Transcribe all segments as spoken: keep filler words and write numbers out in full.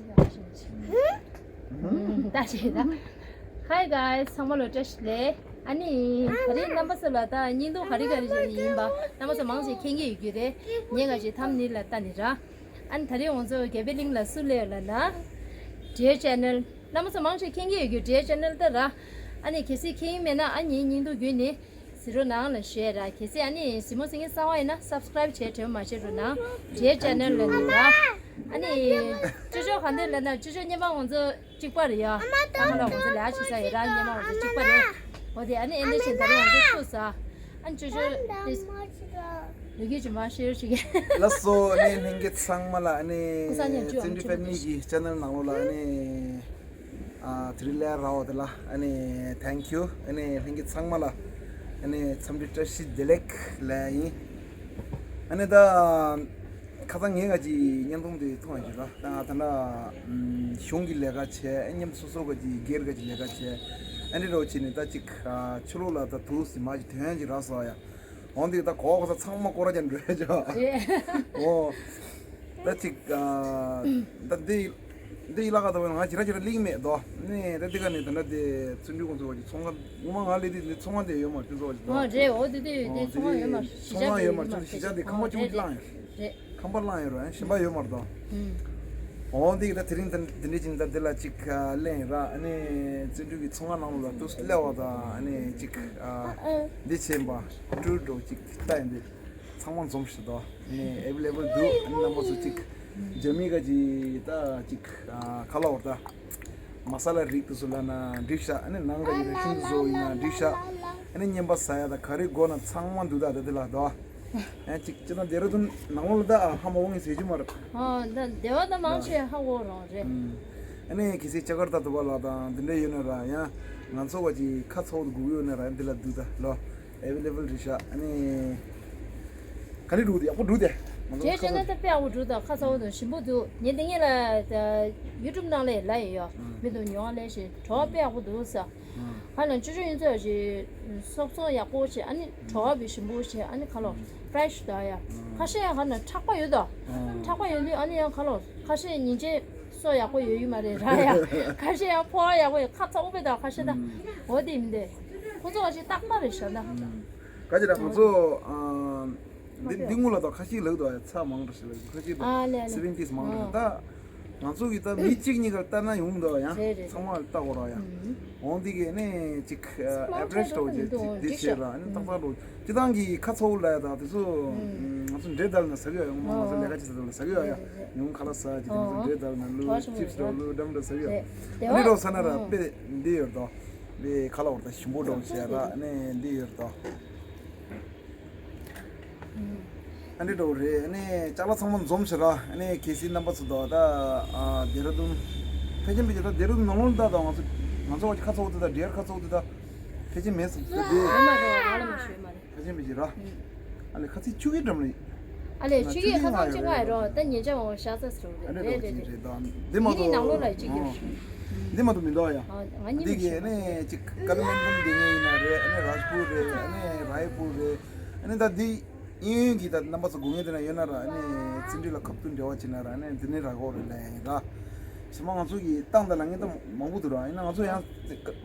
ད་བྱེད་ད། Hi guys, ཚང་མ་ལ་བཀྲ་ཤིས་བདེ་ལེགས། ཨ་ནི་ག་རེ་རྣམ་པ་ཚོ་ལ་ད་བརྙན་ཐུང་ག་རེ་ག་རེ་བྱས་ནས་ཡིན་པ་རྣམ་པ་ཚོ་མང་ཆེ་མཁྱེན་གྱི་ཡོད་རྒྱུ་རེད། ངས་ང་ཅིག་ཐམ་ནི་ལ་ལྟ་ནི་ར། ཨ་ནི་ད་རེས་ང་ཚོ་རྒྱལ་པོའི་གླིང་ལ་སུ་སླེབས་ཡོད་ལབ་ན། Dear Channel། རྣམ་པ་ཚོ་མང་ཆེ་མཁྱེན་གྱི་ཡོད་རྒྱུ་Dear Channel་ད་ར། ཨ་ནི་གལ་སྲིད་མཁྱེན་མེད་ན་ཨ་ནི་བརྙན་ཐུང་བརྒྱུད་ནས། གཟིགས་རོགས་གནང་ལ་ཞུ་ཡ་ར། གལ་སྲིད་ཨ་ནི་གཟིགས་མོ་གཟིགས་མཁན་གསར་པ་ཡིན་ན་subscribe་བྱས་དྲན་མ་བྱེད་རོགས་གནང་། Dear Channel་ལ་ནི་ར། ཨ་ནི་ཅོ་ཅོ་ག་འདྲ་ལབ་ན་ཅོ་ཅོ་སྔོན་མ་ང་ཚོ་གཅིག་པ་རེད་ཡ། ཨ་མ་ད་ལ་ང་ཚོ་ལས་ཀ་བྱེད་ས་ཡོད་ར། སྔོན་མ་ང་ཚོ་གཅིག་པ་རེད། འོ་དེ་ཨ་ནི་ཨེ་འདྲ་བྱས་ད་རེས་ང་ཚོ་ཐུག་ས། ཨ་ནི་ཅོ་ཅོ་དེ་ལོ་རྒྱུས་ཅིག་མ་ཤེར་བྱེད་ཀྱི། ལགས་སོ། ཨ་ནི་ལྷན་རྒྱས་ཚང་མ་ལ་ཨ་ནི་བཙན་བྱོལ་ཕེབས་ནི་གི་channel་ནང་ལོགས་ལ་ཨ་ནི། ཨ་དེ་རིང་སླེབས་རག་པ་དེ་ལ་ཨ་ནི་thank you། ཨ་ནི་ལྷན་རྒྱས་ཚང་མ་ལ་ཨ་ནི་འཚམས་འདྲི་བཀྲ་ཤིས་བདེ་ལེགས་ལབ་ཡིན། ཨ་ནི་ད་ཁ་སང་ངས་ང་ཅིག་བརྙན་ཐུང་དེ་མཐོང་ཡོད་ཀྱི་ར། ད་ང་ད་ལྟ་གཞུང་གི་ལས་ཀ་བྱས། ཨ་མཉམ་སོ་སོ་ག་ཅིག་སྒེར་ག་ཅིག་ལས་ཀ་བྱས། ཨ་ནི་རོགས་བྱས་ནས་ད་ཅིག་ཨ་ཕྱི་ལོགས་ལ་ད་དུས་སུ་མ་ཅིག་ཐོན་ཡ་ཅིག་རག་སོང་ཡ། འོན་ཏེ་ད་གོ་གོ་ས་ཚང་མ་སྐོར་ར་ཅན་འགྲོ་ཡ་ཅིག་ར། འོ། ད་ཅིག་ཨ་ད་འདི་འདི་ཡི་ལ་ཁ་ད་བས་ང་ཅི་ར་ཅི་ར་ལིང་མེད་དོ། ནི་ད་འདི་ག་ནི་ད་ན་དེ་བརྩོན་འགྲུས་ཀུན་ཚོ་གི་ཚོང་ཁང་ངོ་མ་ང་ལས་དེ་འདི་ཚོང་ཁང་དེ་ཡོད་མ་བརྩོན་ཚོ་གི་དོ། ཨོ་རེད། འོ་དེ་དེ་དེ་ཚོང་ཁང་ཡོད་མ་ཚོང་ཁང་ཡོད་མ་ཚོང་གཞིས་ཆགས་དེ་ཁང་པ་གཅིག་པུ་ཅིག་བླངས་ཡོད། རེད། ཁང་པ་བླངས་ཡོད་ར་གཞན་པ་ཡོད་མ་རེད་དོ། འོ་འདི་གི་ད་དེ་རིང་ད་འདི་འདྲ་ཅིག་ད་འདི་ལ་ཅིག་གླེང་ར། ཨ་ནི་བརྩོན་འགྲུས་ཀྱི་ཚོང་ཁང་ནང་ལ་དུ་སླེབས་པ་ད་ཨ་ནི་ཅིག་འདི་ཆེན་པ་སྤྲུལ་འགྲོ་ཅིག་ལྟ་ཡིན་འདི། ཚང་མ་འཛོམས་ཤིག་དོ། ཨ་ནི་available་འདུག་ཨ་ནི་རྣམ་པ་ཚོ་ཅིག་རྒྱ་མི་ག་ཅིག་ད་ཅིག་ཁ་ལ་བར་ད་མ་ས་ལ་རིགས་དུ་སུ་ལ་ན་འགྲིག་ཤག་ཨ་ནི་ནང་ག་ཅིག་རེ་ཤིང་བཟོ་ཡིན་ན་འགྲིག་ཤག་ཨ་ནི་བརྙན་པ་ཟ་ཡ་ད་ག་རེ་དགོས་ན་ཚང་མ་འདུག་ད་ད་དེ་ལ་དོ། ཨ་ཅིག་ཅི་ན་དེ་ར་དུ་ནང་ལོ་ད་ཧ་མ་འོང་ངི་ཟེར་རྒྱུ་མ་རེད། ཨ་ད་དེ་བ་ད་མང་ཆེ་ཧ་གོ་རང་རེད། ཨ་ནི་གལ་སྲིད་ཅ་གར་ད་དུ་བ་ལ་དང་འདི་འདྲ་ཡོད་ན་ར་ཡང་ང་ཚོ་བ་ཅིག་ཁ་ཚ་བོ་དུ་དགོས་ཡོད་ན་ར་འདི་ལ་འདུག་ད་ལོ། Available་རེད་ཤག་ཨ་ནི་ག་ནས་འགྲོ་དེ་ཡག་པོ་འགྲོ་དེ། ང་ཚོ་དེ་ཁ་བྱས་ན་ཚ་ད་དཔེ་ཡག་པོ་འགྲོ་ད་ཁ་ཚ་བོ་དང་ཞིམ་པོ་འདུག་ངས་འདི་ངེད་ལ་YouTube་ནང་ལ་ལ་ཡོད་ཡོད་མི་དང་ཉོ་བ་ལས་ཞེས་གྲོགས་དཔེ་ཡག་པོ་འདུག་ས། ཧ་ལམ་ཅོ་ཅོ་ཡིན་ཚོད་ཞེས་སོག་སོག་ཡག་པོ་བྱས་ཨ་ནི་བྲོ་བ་བི་ཞིམ་པོ་བྱས་ཨ་ནི་ཁ་ལོ་fresh་ད་ཡ། ཁ་ཤས་ཡང་ཧ་ན་ཁྲག་པ་ཡོད་ད། ཁྲག་པ་ཡོད་དུས་ཨ་ནི་ཡང་ཁ་ལོ་ཁ་ཤས་ཉིན་བྱེད་སོ་ཡག་པོ་ཡོད་ཡུ་མ་རེད་ར་ཡ། ཁ་ཤས་ཡང་ཕོ་བ་ཡག་པོ་ཡོད་ཁ་ཚ་འུ་པེ་ད་ཁ་ཤས་ད། འོ་དེ་མི་འདེ། ཁོ་ཚོ་ཁ་ཤས་རྟག་པ་རེད་ཤ་ད། ག་ཅི་ད་ང་ཚོ་འདི་འདི་སྔོན་ལ་ད་ཁ་ཤས་ལག་ད་ཡ་ཚ་མང་ར་ཞིག་ལག་ཁ་ཤས་ད་ཨ་ལེ་ཨ་ལེ་seventies་མང་ར་ད། ང་ཚོ་གི་ད་མི་གཅིག་གཉིས་ཀར་ལྟ་ན་ཡོང་འདུག་ཡང་རེད་རེད། ཚང་མ་ལ་ལྟ་དགོས་ར་ཡང་། འོང་འདི་གི་ནི་ཅིག་average་འགྲོ་ཅིག་འདི་བྱེད་ར་ནི་ཏག་ཏག་འགྲོ་སྤྱི་བཏང་གི་ཁ་ཚ་བོ་ལ་ཡ་ད་དེ་ཚོ་ང་ཚོ་འབྲས་དལ་ན་ཟ་གི་ཡ་ཡོང་མ་ང་ཚོ་ལས་ཀ་ཅི་ཟ་ད་ལ་ཟ་གི་ཡ་ཡ་ཡོང་ཁ་ལག་ཟ་ཅི་ང་ཚོ་འབྲས་དལ་ན་ལུ་chips་འགྲོ་ལུ་འགྲམ་འགྲོ་ཟ་གི་ཡ་ཡ་ནི་འགྲོ་ས་ན་ར་དཔེ་འདི་ཡོད་དོ། དཔེ་ཁ་ལག་བར་ད་ཞིམ་པོ་འགྲོ་བྱེད་ར་ནི་འདི་ཡོད་དོ། ཨ་འདྲེ་འགྲོ་རེད། ཨ་ནི་ཅ་ལག་ཚང་མ་འཛོམས་ཤག་ར། ཨ་ནི་གལ་སྲིད་རྣམ་པ་ཚོ་དང་ད་ཨ་ལྡེ་ར་ལྡུན་ཕལ་ཆེར་མི་བྱེད་ད་ལྡེ་ར་ལྡུན་ནང་ལོགས་ད་ད་ང་ཚོ་ང་ཚོ་བ་ཁ་ཚ་བོ་དེ་ད་ལྡེ་ར་ཁ་ཚ་བོ་དེ་ད་ཕལ་ཆེར་མེད་སོང་ད་དེ། ཡོད་མ་རེད། ང་ལ་མ་ཤོད་མ་རེད། ཕལ་ཆེར་མི་བྱེད་ར། ཨ་ལེ་ཁ་ཚིག་ཆུ་གི་འགྲམ་རེད། ཨ་ལེ་ཆུ་གི་ཁ་ཚང་ཆུ་ང་ཡོད་རོ་ད་ཉེ་ཆར་འོང་ཤ་ཚ་སོ་རེད། ཨ་འདྲེ་རེད་འགྲོ་རེད་ཅིག་རེད། རེད་ད་འདི་མ་གཏོགས་ནང་ལོགས་ལ་ཅིག་ཡོད། འདི་མ་གཏོགས་མི་འདུག་ཡ། ང་གཉིས་འདི་མི་གི་ཤེས། ཨ་ནི་ཅིག་ཀ་ལི་མན་ཏོན་འདི་ངེད་ཡིན་ན་རེད། ཨ་ནི་རཱཇ་པུར་རེད། ཨ་ནི་རཱའི་པུར་རེད། ཨ་ནི་ད་འདི་གཡས་གཡོན་གྱི་ད་རྣམ་པ་ཚོ་དགོས་ངེས་དེ་ན་ཡོད་ན་ར། ཨ་ནི་བརྩོན་འགྲུས་ལ་ཁ་ཐུག་འབྲེལ་བ་བྱེད་ན་ར། ཨ་ནི་འདི་ནས་རག་གོ་རེད་ལ་ཡིན་ར། ཞེ་མ་ང་ཚོ་གི་ཏང་ད་ལ་ངེས་ད་མང་པོ་འདུག་ར། ཡིན་ན་ང་ཚོ་ཡང་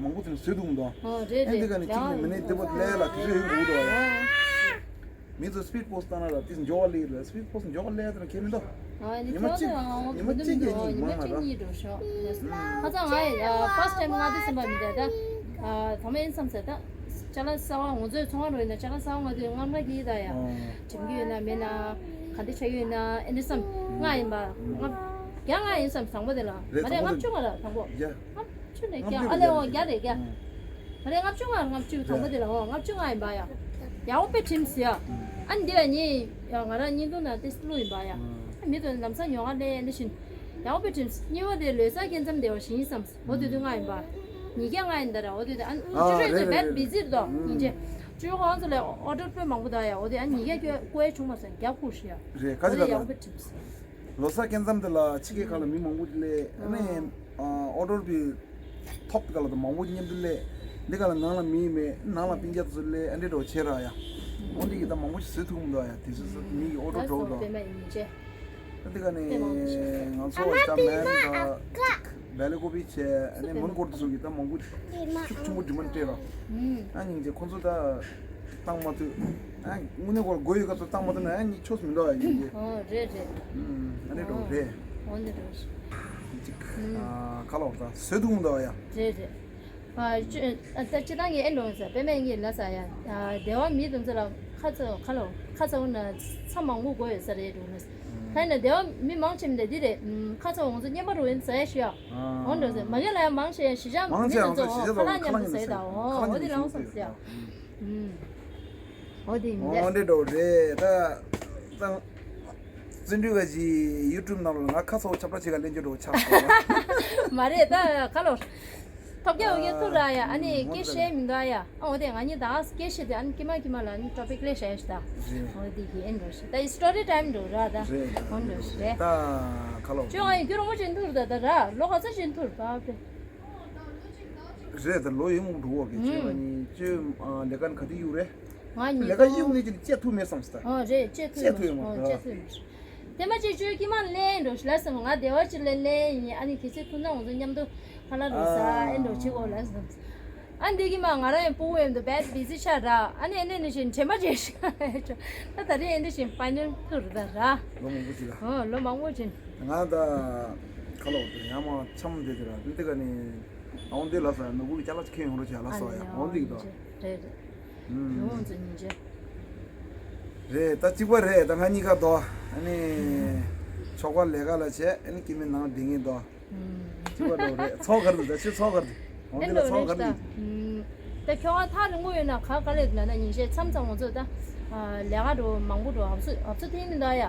མང་པོ་དེ་ནས་བཟོས་འདུག་མདོ། ཨ་རེད་ཨ་འདི་རེད་ག་ནས་གཅིག་ནས་མི་ནས་འདི་པོ་ལས་ལ་དེ་ཚོ་ཡོད་འདུག་ར། མི་ཚོ་སི་པིཌ་པོ་སི་བཏང་ན་ལ་དེ་འཇོག་ལས་ལ་སི་པིཌ་པོ་སི་འཇོག་ལས་དེ་ན་ཁྱད་མི་འདུག་ཉི་མ་གཅིག་ཉི་མ་གཅིག་གཉིས་ཉི་མ་མ་ར། ཁ་ཚ་ང་ཡི་first time་ང་དེ་སེམས་པ་མི་འདྲ་ད། ཐོག་མའི་བསམ་ཟེར་ད། ཅ་ལག་གསར་བ་ང་ཚོའི་ཚོང་བ་རོ་ཡིན་ན་ཅ་ལག་གསར་བ་ང་དེ་རྔམ་ར་གྱིས་ད་ཡ། དྲིམ་གྱི་ཡོད་ན་མེད་ན་ག་འདི་ཆ་ཡོད་ན་ཨེ་འདི་བསམ་ང་ཡིན་པ་ང་རྒྱ་ང་ཡིན་བསམ་བཟང་པོ་དེ་ལ་མ་རེད་ལྔ་བཅུ་ང་ལ་དང་པོ། ཆུ་ནས་ཀྱང་ཨ་ལེ་འོ་རྒྱ་རེད་རྒྱ། ང་རེ་ལྔ་བཅུ་ང་ལྔ་བཅུ་དང་པོ་དེ་ལ་འོ་ལྔ་བཅུ་ང་ཡིན་པ་ཡ། ཡའོ་པེ་ཁྲིམས་ཡ། ཨ་འདི་ལ་ཉིན་ཡ་ང་རང་བརྙན་ཐུང་ནང་ཏེ་བླུགས་ཡིན་པ་ཡ། མི་དོན་ལམ་སང་ཉོ་ག་ལེ་ལེ་བཞིན། ཡའོ་པེ་ཁྲིམས་གཉིས་པ་དེ་ལོས་ས་སྐྱེ་མཚམས་དེ་བ་ཞིང་བསམ། འོ་དེ་དུས་ང་ཡིན་པ། ཉིས་བརྒྱ་ང་ཡིན་ད་ར་འོ་དེ་དུས་ཨ་ཅུ་ཅུ་དེ་བེད་བི་ཛི་རེད་དོ་ཉིན་ཅེ། ཅུ་ཁོང་ཚོ་ལས་ཨོ་ཌར་དཔེ་མང་པོ་ད་ཡ་འོ་དེ་ཨ་ཉིས་བརྒྱ་ཁྱོད་བཀོལ་བྱུང་མ་སོང་རྒྱ་ཁུག་ཤི་ཡ། རེད་ཁ་ཅིག་ལ་ཡའོ་པེ་ཁྲིམས། ལོ་གསར་སྐྱེ་མཚམས་དེ་ལ་ཕྱི་རྒྱལ་ཁག་ལ་མི་མང་པོ་སླེབས། ཨ་ནི་ཨོ་ཌར་བི་ཐོབ་དེ་ག་ལ་དང་མང་པོ་མཉམ་དུ་སླེབས། འདི་ག་ལ་ནང་ལ་མི་མེད་ནང་ལ་སྤུན་ཀྱག་ཚོ་སླེབས་ཨ་འདྲེ་འགྲོ་བྱེད་ར་ཡ། ཨོ་འདི་གི་ད་མང་པོ་ཞིག་བཟོས་ཐུབ་མི་འདུག་ཡ་དེ་ཚོ་མི་གི་ཨོ་ཌར་འགྲོ་འདུག་ཡ། དེ་ག་ནས་ང་ཚོ་ད་མེན་ད་བེ་ལི་ཀོ་པི་བྱས་ཨ་ནི་མོན་གྷོ་དེ་ཚོ་གི་ད་མང་པོ་ཤུགས་ཆེན་པོ་ཌི་མན་སྤྲད་རོགས། ཨ་སྙིང་རྗེ། ཁོང་ཚོ་ད་བཏང་མ་ཐུབ། ཨ་དངོས་གནས་ཁོ་དགོས་ཡོད་སྐབས་སུ་བཏང་མ་ཐུབ་ན་ཨ་ནི་ཆོག་མི་འདུག་ཨ་སྙིང་རྗེ། ཨོ་རེད་རེད། ཨ་ནི་འགྲོ་རེད། འོ་འདི་འགྲོ། ཅིག་ཁ་ལོག་ད་བཟོས་འདུག་མི་འདུག་ཡ། རེད་རེད། ཨ་ཅི་ཨ་ད་སྤྱི་བཏང་གི་ཨེ་འགྲོ་ས་པད་མ་གཉིས་ལ་ས་ཡ། ཨ་སྡེ་བ་མི་དེ་ཚོ་ལ་ཁ་ཚ་ཁ་ལོ་ཁ་ཚ་བོ་ན་ཚ་མང་པོ་དགོས་ཡོད་ས་རེད་འགྲོ་ན། ད་ཡིན་ན་སྡེ་བ་མི་མང་ཆེ་མི་འདི་འདི་རེད། ཁ་ཚ་བོ་ང་ཚོ་མཉམ་པ་རུ་ཡིན་ས་ཡ་ཞུ་ཡ། འོ་འགྲོ་ས་མ་གི་ལ་ཡ་མང་ཆེ་ཡ་གཞིས་ཆགས་མང་མི་ཆེ་དེ་ཡང་ཚོ་ཁ་ལག་མཉམ་དུ་ཟ་ཡི་ད། འོ་འོ་དེ་ལ་འོང་སོང་ཟེར་ཡ། འོ་དེ་མི་འདྲ། འོ་འདྲ་འགྲོ་རེད་ད། ད་བརྩོན་འགྲུས་ག་ཅི་ཡུ་ཊུབ་ནང་ལ་ང་ཁ་ཚ་བོ་ཁྱབ་བསྒྲགས་བྱེད་ག་ལེན་རྒྱུ་འགྲོ་ཆགས་སོང་། མ་རེད་ད་ཁ་ལོ། ཐོབ་རྒྱ་འོ་རྒྱ་ཐུག་ར་ཡ། ཨ་ནི་སྐད་བཤད་མི་འདུག་ཡ། ཨ་འོ་དེ་ང་གཉིས་ད་སྐད་བཤད་དེ་ཨ་ནི་ཀྱི་མ་ཀྱི་མ་ལ་ཨ་ནི་ཊོ་པིག་ལས་བཤད་ཤི་ད། འོ་དེ་གི་ཨེ་འགྲོ་ཤི་ད་ཡི་སི་ཊོ་རི་ཊའིམ་འགྲོ་ར་ད། འོ་འགྲོ་ཤི་རེད། ད་ཁ་ལོ། ཅོ་ང་ཡི་རྒྱུ་རོ་མོ་ཅན་ཐུག་ར་ད་ད་ར་ལོ་ག་ཚ་ཅན་ཐུག་ར་བ་བེ། རེད་ད་ལོ་ཡི་མུག་འགྲོ་བོ་གི་ཅེ་ང་གཉིས་ཅེ་ལས་ཀ་ནི་ག་དུས་ཡུ་རེད། ང་གཉིས་ལས་ཀ་ཡུ་ནི་ཅི་ཅེ་ཐུག་མེད་བསམ་སི་ད། ཨོ་རེད་ཅེ་ཐུག་ཅེ་ཐུག་ཡོད་མ་ཨོ་ད། ཅེ་ཐུག་ཡོད་མ། དེ་མ་ཅིག་ཅོས་ཀྱི་མ་ལེན་འགྲོ་ལ་སེ་མོ་ང་བདེ་བ་ཅིག་ལེན་ལེན་ཡིན། ཨ་ནི་ཁྱེད་ཚོའི་ཁུ་ནང་ང་ཚོ་མཉམ་དུ་ཁ་ལ་རུ་ས་ཨེ་འགྲོ་བྱེད་གོ་ལ་སེ། ཨ་འདི་གི་མ་ང་རང་ཡང་སྤུ་གུ་ཡོད་འདུག་བད་བི་ཟི་ཆགས་ར། ཨ་ནི་ཨ་ནི་ནི་བཞིན་དྲན་པ་བརྗེད་ཤག་ད་ད་རེས་ཨེ་འདི་བཞིན་ཕ་ནལ་ཐུར་ད་ར། ལོ་མང་པོ་ཅིག་ལ། ཨོ་ལོ་མང་པོ་ཅིག་ང་ད་ཁ་ལོ་དེ་ཡང་མ་འཆམ་དེ་དེ་ར་འདི་དེ་ག་ནི་ཨོང་དེ་ལ་ས་ནུ་གུ་གི་ཅ་ལག་ཅིག་ཁྱེར་ཡོང་རོགས་བྱས་ལ་སོ་ཡ་ཨོང་འདི་གི་དོ། རེད་རེད། ཡོང་ང་ཚོ་ཉིན་བྱེད། རེད་ད་གཅིག་པ་རེད་ད་ང་གཉིས་ཀ་དོ། ཨ་ནི་ཆོག་པ་ལས་ཀ་ལ་བྱས་ཨ་ནི་སྐྱེ་མི་ནང་བསྡད་ངེས་དོ། གཅིག་པ་འགྲོ་རེད་ཚོགས་གར་འདུག་ད་ཆོས་ཚོགས་གར་འདུག་འོང་དེ་ལ་ཚོགས་གར་འདུག་ད་ཁྱོ་ག་ཐག་རིང་པོ་ཡོད་ན་ག་ག་ལེ་འདུག་ན་ད་ཉིན་ཤས་མཚམས་མཚམས་ང་ཚོ་ད་ལས་ཀ་འགྲོ་མང་པོ་འགྲོ་ཨབ་སུ་ཨབ་སུ་ཐེངས་མི་འདུག་ཡ།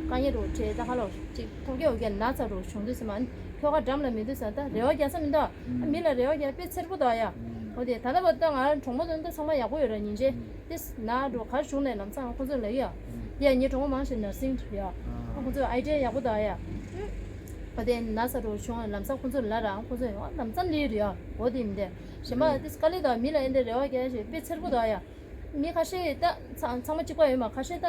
དཀའ་ངལ་འགྲོ་བྲེལ་ད་ཧ་ལོ་ཅིག་ཐོག་རྒྱག་རྒྱག་ན་ཚ་འགྲོ་བྱུང་དུས་སེ་མ་ཁྱོ་ག་འགྲམ་ལ་མི་འདུག་ས་ད་རེ་བ་རྒྱག་ས་མི་འདུག་ཨ་མི་ལ་རེ་བ་རྒྱག་དཔེ་འཚེར་པོ་འདུག་ཡ། འོ་དེ་ད་ལྟ་བར་ད་ང་གྲོགས་མོ་དོན་ད་ཚང་མ་ཡག་པོ་ཡོད་ར་ཉིན་ཤས། དེ་ན་འགྲོ་གར་བྱུང་ནས་ལམ་སང་ཁོ་ཚོ་ལ་ཡ། དེ་ཡ་ངའི་གྲོགས་མོ་མང་ཞིག་ནར་སིང་རེད་ཡ། ཁོ་ཚོ་ཨའི་ཌི་ཡ་ཡག་པོ་འདུག་ཡ། ཨ་དེ་ན་ས་འགྲོ་བྱུང་ལམ་སང་ཁོ་ཚོ་ལ་ར་ཁོ་ཚོ་ཡང་ལམ་སང་ལས་རེད་ཡ། འོ་དེ་མི་འདྲ་གཞན་པ་དེ་དཀའ་ལས་དང་མི་ལ་ཨེ་འདྲ་རེ་བ་རྒྱག་ཞེས་དཔེ་འཚེར་པོ་འདུག་ཡ། མི་ཁ་ཤས་ད་ཚང་ཚང་མ་གཅིག་པ་ཡོད་མ་ཁ་ཤས་ད་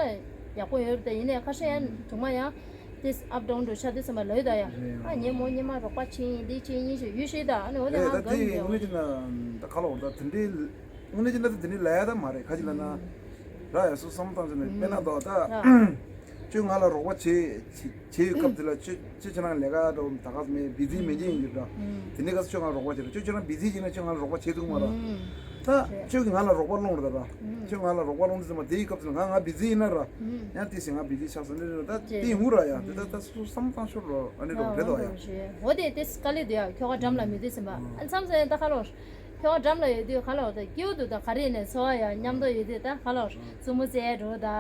ཡག་པོ་ཡོད་རེད་ད་ཡིན་ནའི་ཁ་ཤས་ཡང་དུང་མ་ཡང་དེ་ཨབ་ཌའུན་འགྲོ་ཆ་དེ་ཚང་མ་ལོས་ད་ཡ། ཨ་ཉེ་མོ་ཉེ་མ་རོགས་པ་ཆེ་ཡིན་དེ་ཆེ་ཡིན་ཞེས་ཡུལ་ཤེས་ད་ཨ་ནི་འོ་དེ་ཧང་གང་ཡིན་ད་འོ་ནི་ཅི་ན་ད་ཁ་ལོ་འོ་ད་དེ་འདྲའི། དངོས་གནས་ཅི་འདྲ་དེ་འདྲའི་ལབ་ཡ་ད་མ་རེད་ཁ་ཅིག་ལབ་ན། ར་ཡ་སུ་བསམ་བཏང་ཟེར་ནས་དཔེར་ན་དོ་ད། ཁྱོད་ང་ལ་རོགས་པ་བྱེད་བྱེད་བྱེད་ཡོད་སྐབས་དེ་ལ་ཁྱོད་ཁྱོད་ཁྱེད་རང་ལས་ཀ་འགྲོ་ད་ག་མེད་བི་ཛི་མེད་ཀྱི་ཡིན་གྱི་འདྲ། དེ་འདྲའི་སྐབས་སུ་ཁྱོད་ང་རོགས་པ་བྱེད་ར་ཁྱོད་ཁྱེད་རང་བི་ཛི་ཡིན་ན་ཁྱོད་ང་ལ་རོགས་པ་བྱེད་ཐུབ་མ་ར། ད་ཁྱོད་ཀྱིས་ང་ལ་རོགས་པ་སློང་ར་ད་ར། ཁྱོད་ང་ལ་རོགས་པ་སློང་དུས་ཙམ་པ་དེའི་སྐབས་དེ་ལ་ང་ང་བི་ཛི་ཡིན་ན་ར། ཡང་དེ་བཞིན་ང་བི་ཛི་ཆགས་སོང་འདྲ་རེད་ད་དེ་ཡིན་འུ་ར་ཡ་དེ་ད་ད་སུ་བསམ་བཏང་ཤོར་རོ་ཨ་ནི་རོ་རེད་དོ་ཡ། འོ་དེ་དེ་དཀའ་ལས་དེ་ཡ་ཁྱོ་ག་འགྲམ་ལ་མི་དེ་ཟིན་པ་ཨ་མཚམས་སེ་ད་ཁ་ལོ། ཁྱོད་འགྲམ་ལ་ཡོད་དུས་ག་ལ་བ་ད་སྐྱིད་པོ་འདུག་ད་ག་རེ་ནས་འཚོ་བ་ཡང་མཉམ་དུ་ཡོད་དུས་ད་ག་ལ་བ་རྩུབ་མོ་རྩེ་འགྲོ་ད་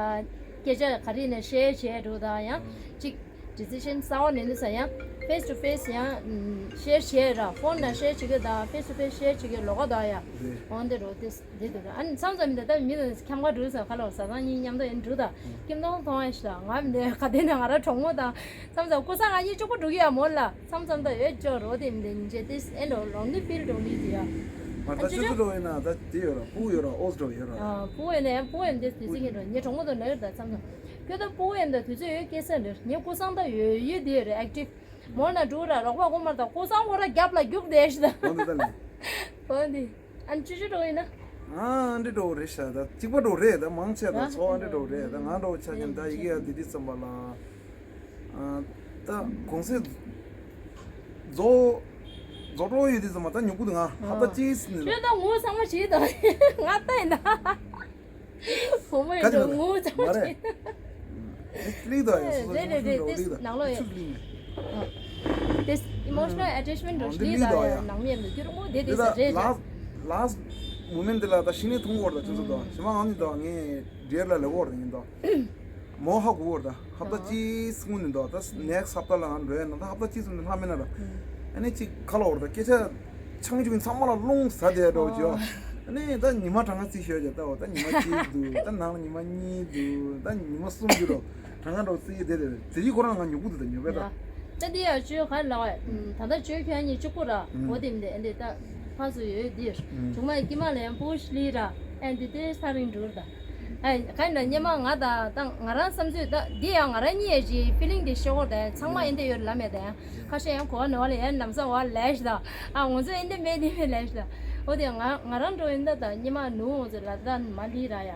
སྐད་ཆ་ག་རེ་ནས་ཤེར་བྱས་འགྲོ་ད་ཡང་གཅིག་ཌི་སི་ཤན་གསར་བ་ལེན་དུས་ས་ཡང་ཕེས་ཊུ་ཕེས་ཡང་ཤེར་བྱས་ར་ཕོན་ནང་ཤེར་བྱེད་གི་ད་ཕེས་ཊུ་ཕེས་ཤེར་བྱེད་གི་ལོ་ག་ད་ཡ་འོན་ཏེ་འགྲོ་དེ་འདི་འདུག་ཨ་ནི་མཚམས་མཚམས་མི་འདུག་ད་མི་དང་འཁྱམ་ག་འགྲོ་ས་ག་ལ་བ་ཟ་ཚང་གཉིས་མཉམ་དུ་ཡིན་འགྲོ་ད་ཀིམ་ཏོང་མཐོང་ཡ་ཞིག་ད་ང་མི་འདུག་ག་དེ་ནས་ང་ར་གྲོགས་མོ་དང་མཚམས་མཚམས་ཀུ་སང་ང་གཉིས་གཅིག་པུ་འགྲོ་གི་ཡ་མོ་ལ། མཚམས་མཚམས་ད་ཡོད་ཅོག་རོ་དེ་མི་དེ་ཉིན་བྱེད་དེ་ཨེ་འགྲོ་ལོང་ནི་ཕིལ་འགྲོ་ནི་དེ་ཡ། མ་ད་ཅི་ཅི་འགྲོ་ཡིན་ན་ད་དེ་ཡོད་ར་སྤུ་གུ་ཡོད་ར་ཨོ་འགྲོ་ཡོད་ར། ཨ་སྤུ་གུ་ཡོད་ན་ཡང་སྤུ་གུ་ཡོད་དེ་དུས་ཚོད་ཀྱི་འགྲོ་ངའི་གྲོགས་མོ་དང་ལ་ཡོད་ད་མཚམས་མཚམས། ཁྱོད་ད་སྤུ་གུ་ཡོད་ད་དུས་ཚོད་ཡོད་སྐད་ས་འགྲོ་ངའི་ཀུ་སང་ད་ཡོད་ཡོད་དེ་ཡོད་རེད་ཨེག་ཊིབ། མོ་ན་འགྲོ་ར་རོགས་པ་ཀུ་མར་ད་ཀུ་སང་ཁོ་ར་རྒྱབ་ལ་རྒྱུག་དེ་ཤི་ད། འོ་འདི་ད་ལེ། འོ་འདི། ཨ་ནི་ཅི་ཅི་འགྲོ་ཡིན་ན། ཨ་འདྲི་འགྲོ་རེད་ཤག་ད་གཅིག་པ་འགྲོ་རེད་ད་མང་ཆེ་ད་ཨ་ཚོ་ཨ་འདྲི་འགྲོ་རེད་ད་ང་འགྲོ་ཆ་ཉན་ད་ཡི་གེ་ཡ་དི་དི་ཙམ་པ་ལ། ཨ་ད་གོང་ཚད་རྫོགས་རྫོགས་འགྲོ་ཡོད་དི་ཙམ་པ་ད་ཉོ་གུ་ད་ང་ཧབ་ད་ཅིས་ནི། ཁྱོད་ད་ངོ་ཚང་མ་བྱེད་ད་ང་ལྟ་ཡིན་ད། བུ་མོ་ཡིན་ད་ངོ་ཚང་མ་བྱེད། ལིག་དོ་ཡ་སོ་སོ་རེད་རེད་རེད་ལིག་དོ་ནང་ལོགས་ཡ། ལིག་དོ་ཡ། དེ་emotional attachment འགྲོ་ལིག་དོ་ཡ་ནང་མི་ཡིན་ད་སྐྱུར་མོ་དེ་དེ་ས་རེད་རེད། last last moment དེ་ལ་ད་ཤི་ནས་མཐོང་གོ་ར་ད་ཁྱོད་ཚོ་དོ་ཞི་མ་ཨང་ནི་དོ་ངས་འདྲེར་ལ་ལེ་གོ་ར་ཡིན་དོ། མོ་ཧ་གོ་གོ་ར་ད་ཧབ་ད་ཅི་སྔོན་ནས་དོ་ད་next ཧབ་ད་ལ་ང་འགྲོ་ཡ་ན་ད་ཧབ་ད་ཅི་སུ་ནས་ལྷ་མེད་ན་ར། ཨ་ནི་ཅི་ཁ་ལོ་ར་ད་སྐད་ཆ། ཆང་ཆུང་ཚང་མ་ལ་རླུང་ཟ་བསྡད་འགྲོ་ཅི་ཡོ། ཨ་ནི་ད་ཉི་མ་གྲངས་ཀ་རྩིས་ཤོད་ཀྱི་ད་འོ་ད་ཉི་མ་གཅིག་འདུག་ད་ནང་ལ་ཉི་མ་གཉིས་འདུག་ད་ཉི་མ་གསུམ་འདུག་རོ། གྲངས་ཀ་འགྲོ་རྩིས་ཀྱི་བསྡད་བསྡད་དེ་རིགས་ཁོ་རང་ང་ཉོ་གུ་འདུག་ད་ཉོ་བས་ད། ད་འདི་ཡ་ཅོ་ག་ལ་བ་ད་ད་ཅོ་ཁྱོད་གཉིས་གཅིག་པུ་ར་འོ་དེ་མི་འདི་ཨ་འདི་ད་ཕ་སུ་ཡོད་འདི་ཆུང་མ་ཀི་མ་ལ་ཡང་པོ་ཤི་ལི་ར་ཨ་འདི་དེ་ས་རིང་འགྲུར་ད། ཨ་ག་ཡིན་ན་སྙེ་མ་ང་དང་ད་ང་རང་བསམ་ཚུལ་ད་འདི་ཡང་ང་རང་གཉིས་ཡ་ཅིག་ཕི་ལིང་འདི་ཤོར་གོ་ད་ཚང་མ་ཨེ་འདི་ཡོད་ལ་མེད་ད་ཡང་ཁ་ཤས་ཡང་གོ་བ་ནོར་བ་ལ་ཡང་ལམ་སང་བ་ལས་ཤི་ད་ཨ་ང་ཚོ་ཨེ་འདི་མེད་འདི་མེད་ལས་ཤི་ད་འོ་དེ་ང་ང་རང་འགྲོ་ཡིན་ད་ད་སྙེ་མ་ནུ་ང་ཚོ་ལ་ད་མ་ལི་ར་ཡ།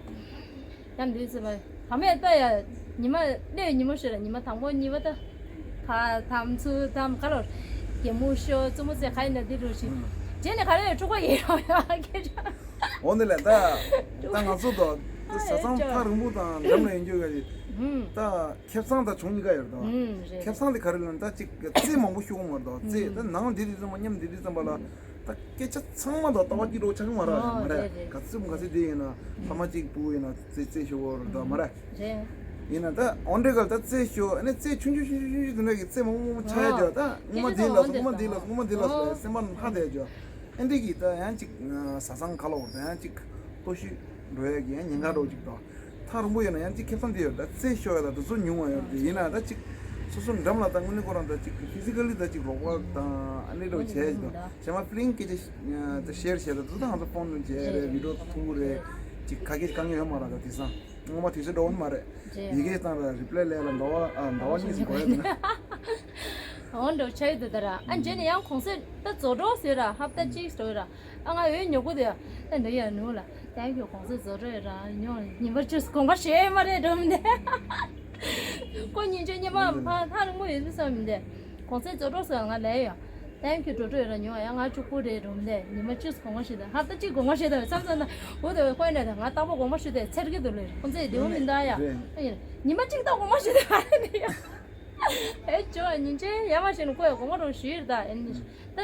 ཡང་འདི་ཚེ་བ། བ་མེད་ལྟ་ཡ། ཉི་མ་གནས་ཉི་མ་ཤོད་ལ་ཉི་མ་དང་པོ་གཉིས་པ་ལྟ། ཁ་དམ་ཚུ་དམ་ཁ་ལོར། གད་མོ་ཤོ་བཙུན་མོ་ཚེ་ཁ་ཡིན་ན་འདི་འགྲོ་ཞིག་རྗེས་ནས་ག་རེ་འཁྲུག་པ་ཡིན་རོགས་ཡ་ཁྱེད་ཅག་འོ་འདི་ལས་ད། ད་ང་ཚོ་དོ། ད་བཟའ་ཚང་ཐག་རིང་པོ་དང་འགྲམ་ལ་ཡོད་རྒྱུ་ག་རེད། ད་ཁེ་བཟང་དང་གྱོང་གཉིས་ཀ་ཡོད་དོ། ཁེ་བཟང་དེ་ག་རེ་ལབ་ན་ད་ཅིག་རྩེད་མང་པོ་ཤོག་མ་རེད་དོ་རྩེད་ད་ནང་འདི་རིགས་ཙམ་པ་མཉམ་འདི་རིགས་ཙམ་པ་ལ། ད་སྐད་ཆ་ཚང་མ་དང་ལྟ་བ་སྐྱིད་རོགས་ཆགས་ཀྱི་མ་རེད་ཨོ་མ་རེད་རེད་རེད། ག་ཚོད་ག་ཚོད་དེ་ཡིན་ན་ཕ་མ་གཅིག་བུ་ཡིན་ན་རྩེད་རྩེད་ཤོག་རེད་དོ་མ་རེད། རེད། ཡིན་ན་ད་འོན་ཏེ་གལ་ད་རྩེད་ཤོག་ཨ་ནི་རྩེད་ཆུང་ཆུང་ཆུང་ཆུང་ཆུང་དེ་འདྲ་གི་རྩེད་མང་པོ་མང་པོ་ཆགས་ཡ་ཅོ་ད་སྔོན་མ་དེ་ལ་སོང་སྔོན་མ་དེ་ལ་སོང་སྔོན་མ་དེ་ལ་སོང་སེམས་པ་ཧ་དེ་ཅོ་ཨ་འདི་གི་ད་ཡང་གཅིག་བཟའ་ཚང་ཁ་ལོ་ད་ཡང་གཅིག་ལྟོ་ཤུད་འགྲོ་ཡ་གི་ཡང་ཉེན་ཁ་འགྲོ་གཅིག་དང་། ཐག་རིང་པོ་ཡོད་ན་ཡང་གཅིག་ཁེ་བཟང་དེ་ཡོད་ད་རྩེད་ཤོར་ཡ་ད་དུ་ཚོ་ཉུང་བ་ཡོད་དེ་ཡིན་ན་ད་གཅིག་སོ་སོ་འགྲམ་ལ་ད་དངོས་གནས་ཁོ་རང་ད་གཅིག་ཕི་སི་ཀ་ལི་ད་གཅིག་རོགས་པ་དང་ཨ་ནི་འགྲོ་བྱས་ཀྱི་ད་གཞན་མ་ཕི་ལིང་སྐད་ཆ་ད་ཤེར་བྱས་ད་དུ་ད་ང་ཚོ་ཕོན་ནང་བྱས་རེད་བི་ཌིའོ་ཐུག་རེད་གཅིག་ཁ་སྐད་དཀའ་ངལ་ཡོད་མ་རེད་ད་དེང་སང་སྔོན་མ་དུས་ཚོད་འགྲོ་འོང་མ་རེད་ཡི་གེ་བཏང་ར་རི་པི་ལེ་ལས་ལ་ཟླ་བ་ཨ་ཟླ་བ་གཉིས་སུ་འགོར་ཡ་དེ་ན། འོ་འགྲོ་ཆ་ཡོད་དུ་ད་ར་ཨ་འཇོན་ནས་ཡང་གོང་ཚད་ད་རྫོགས་འགྲོ་ཟེར་ར་ཧབ་ད་གཅིག་འགྲོ་ར། ཨ་ང་འོས་ཉོ་གི་དེ། ཨ་འདི་ཡ་ནུ་ལ། ད་ཁྱོད་གོང་ཚད་བཟོ་འདྲ་ཡོད་ར་ཉོ་ཉིན་པར་ཅུས་གོང་པ་ཞེ་མ་རེད་འགྲོ་མི་འདི། ཁོ་ཉིན་ཆོས་ཉི་མ་ཕ་ཐག་རིང་པོ་ཡོད་ཚུལ་བསམ་མི་འདི། གོང་ཚད་བཟོ་འདྲ་སོ་ང་ལས་ཡ། ད་ཁྱོད་འགྲོ་འདྲ་ཡོད་ར་ཉོ་ཡ་ང་བཅུ་དགུ་རེད་འགྲོ་མི་འདི་ཉིན་པར་ཅུས་གོང་པ་ཞེ་ད་ཧབ་ད་གཅིག་གོང་པ་ཞེ་ད་བསམ་བསམ་ན་འོ་དེ་བས་ཁོས་ནས་ད་ང་རྟག་པར་གོང་པ་ཞེ་ད་ཚེར་གི་འདུག་ལེ་ཁོང་ཚད་བདེ་བོ་མི་འདའ་ཡ། ཉི་མ་གཅིག་ད་གོང་པ་ཞེ་ད་ང་ལས་ནི་ཡ། ཨེ་ཅོ་ཉིན་ཆེན་ཡ་མ་ཞེ་ནི་ཁོས་གོང་པ་རོགས་ཞུས་ད་ཨེ་ནི། ད་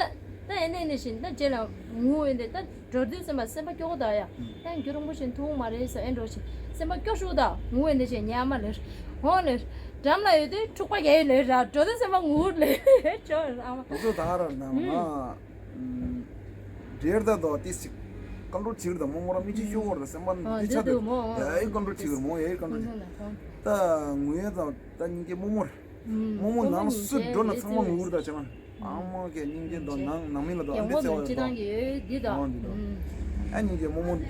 ད་ཨེ་ནས་ནས་བཞིན་ད་རྗེས་ལ་ངུ་འོན་ཏེ་ད་འགྲོ་དུས་སེམས་པ་སེམས་པ་སྐྱོ་གོ་ད་ཡ། ད་རྒྱུ་རིང་པོ་ཞིག་ཐུག་མ་རེད་ཟེར་ཨེ་འགྲོ་ཞིག་སེམས་པ་སྐྱོ་ཤུག་ད་ངུ་འོན་ཏེ་ཞེ་ཉལ་མ་ལེར་འོང་ལེར་འགྲམ་ལ་ཡོད་དུས་འཁྲུག་པ་རྒྱག་ཡོད་ལེར་ར་འགྲོ་དུས་སེམས་པ་ངུ་ལེར་ཅོ་ཨ་མ། ང་ཚོ་ད་ག་རང་ན་ང་འདྲེར་ད་དོ་ཏི་སི་ཀོན་ཊོལ་བྱེད་ཀྱི་རེད་ད་མོ་མོ་རང་མི་ཆེ་ཤོས་བོར་ད་སེམས་པ་ཨ་ཏི་ཆ་འདི་དེ་འདུག་མོ་ཡ་ཡི་ཀོན་ཊོལ་བྱེད་ཀྱི་རེད་མོ་ཡ་ཡི་ཀོན་ཊོལ་བྱེད་ད་ངུ་ཡ་ད་ད་སྙིང་རྗེ་མོ་མོ་རེད། རྨོ་མོ་ནང་སུ་འགྲོ་ན་ཚང་མ་ངུ་ར་ད་བྱ་མ། ཨ་མ་གི་སྙིང་རྗེ་དང་ནང་ནང་མི་ལ་དང་འདི་ཚེ་བ་ཡོད་དང་། འོ་འདི་དང་། ཨ་སྙིང་རྗེ་རྨོ་མོ་ད།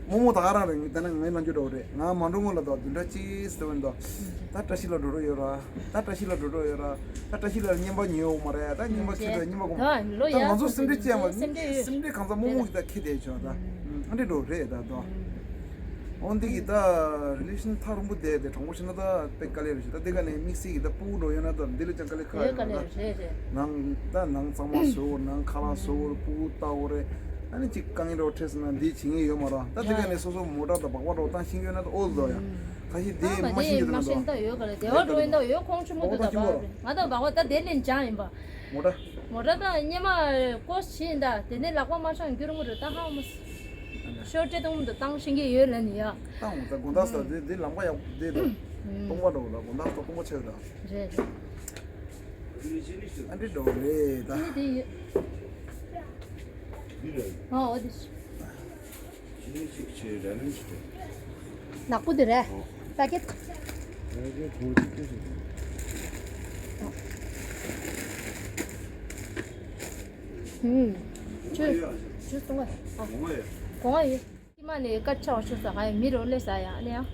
རྨོ་མོ་ད་ག་རང་རེད་ད་ནི་ངའི་ལ་འཇུ་འགྲོ་རེད་ང་མ་འགྲོ་སྔོན་ལ་དང་བདུན་ཕྲག་གཅིག་ཟེར་བ་ཡིན་དང་། ད་བཀྲ་ཤིས་ལ་འགྲོ་རོགས་ཡོད་ར། ད་བཀྲ་ཤིས་ལ་འགྲོ་རོགས་ཡོད་ར། ད་བཀྲ་ཤིས་ལ་རྔན་པ་ཉོས་ཡོད་མ་རེད་ད་རྔན་པ་ཁྱེད་ཚོ་རྔན་པ་གོང་། ད་ང་ཚོ་སེམས་ཁྲལ་ཅན་མ་སེམས་ཁྲལ་ཡོད་སེམས་ཁྲལ་གང་ཚ་རྨོ་མོ་གི་ད་ཁྱེད་དེ་བྱོས་ད། ཨ་འདྲེ་འགྲོ་རེད་ད་དོ། འོ་འདི་གི་ད་རི་ལེ་ཤན་ཐག་རིང་པོ་བསྡད་དེ་གྲོང་པོ་ཕྱིན་ན་ད་དཔེ་དཀའ་ལས་རེད་ཤག་ད་འདི་ག་ནས་དམིགས་བསལ་གི་ད་སྤུ་གུ་འགྲོ་ཡོད་ན་ད་འདི་ལས་ཀྱང་དཀའ་ལས་ཁག་ཡོད་ཡོད་དཀའ་ལས་རེད་རེད། ནང་ད་ནང་གཙང་མ་བཟོ་ནང་ཁ་ལག་བཟོ་སྤུ་གུ་ལྟ་འོ་རེད། ཨ་ནི་ཅིག་དཀའ་ངལ་འགྲོ་འཕྲད་སོང་ན་འདི་བྱེད་ངེས་ཡོད་མ་རེད་ད་འདི་ག་ནས་སོ་སོ་མོ་ཊ་ད་སྦག་སྦག་འགྲོ་བཏང་ཤེས་ཡོད་ན་ད་ཨོལ་འདུག་ཡ། ད་ཤི་དེ་མ་ཤེས་ཀྱི་འདུག་ན་ད་ད་ཡོད་ག་ལ་དེ་བ་འགྲོ་ཡིན་ད་ཡོད་ཁོང་ཆུ་མོ་འདུག་ད་སྦག་རེད་ང་ད་སྦག་བ་ད་དེ་ལེན་བྱང་ཡིན་པ། མོ་ཊ། མོ་ཊ་དང་སྙེ་མ་ཀོ་ཤིན་ད་དེ་ནས་ལག་པ་མ་ཤང་འགྱུར་མོ་རུ་ད་ཧ་མོ། ཤོར་ཏེ་དུང་དུ་བཏང་ཤིང་གི་ཡོད་ལ་ནི་ཡ། ད་འོ་ད་དགོང་དག་ས་དེ་དེ་ལམ་ཁ་ཡག་པོ་དེ་དང་། སྟོང་པ་འགྲོ་ལ་དགོང་དག་ས་སྟོང་པ་ཆེ་བ་རེད་རེད། ཨ་འདྲེ་འགྲོ་རེད་ད། དེ་ནི་དེ་ཡོད། ཨ་འོ་དེ། ནག་པོ་དེ་རེད། པ་ཀེ་ཊི། ཨུམ། ཆུ། ཆུ་སོང་བ། ཨ། གོང་བ་ཡོད། ཀྱི་མ་ནས་སྐད་ཆ་བ་ཆུ་ས་ག་ཡ་མི་རོ་ལེ་ས་ཡ་ཨ་ནི་ཡ།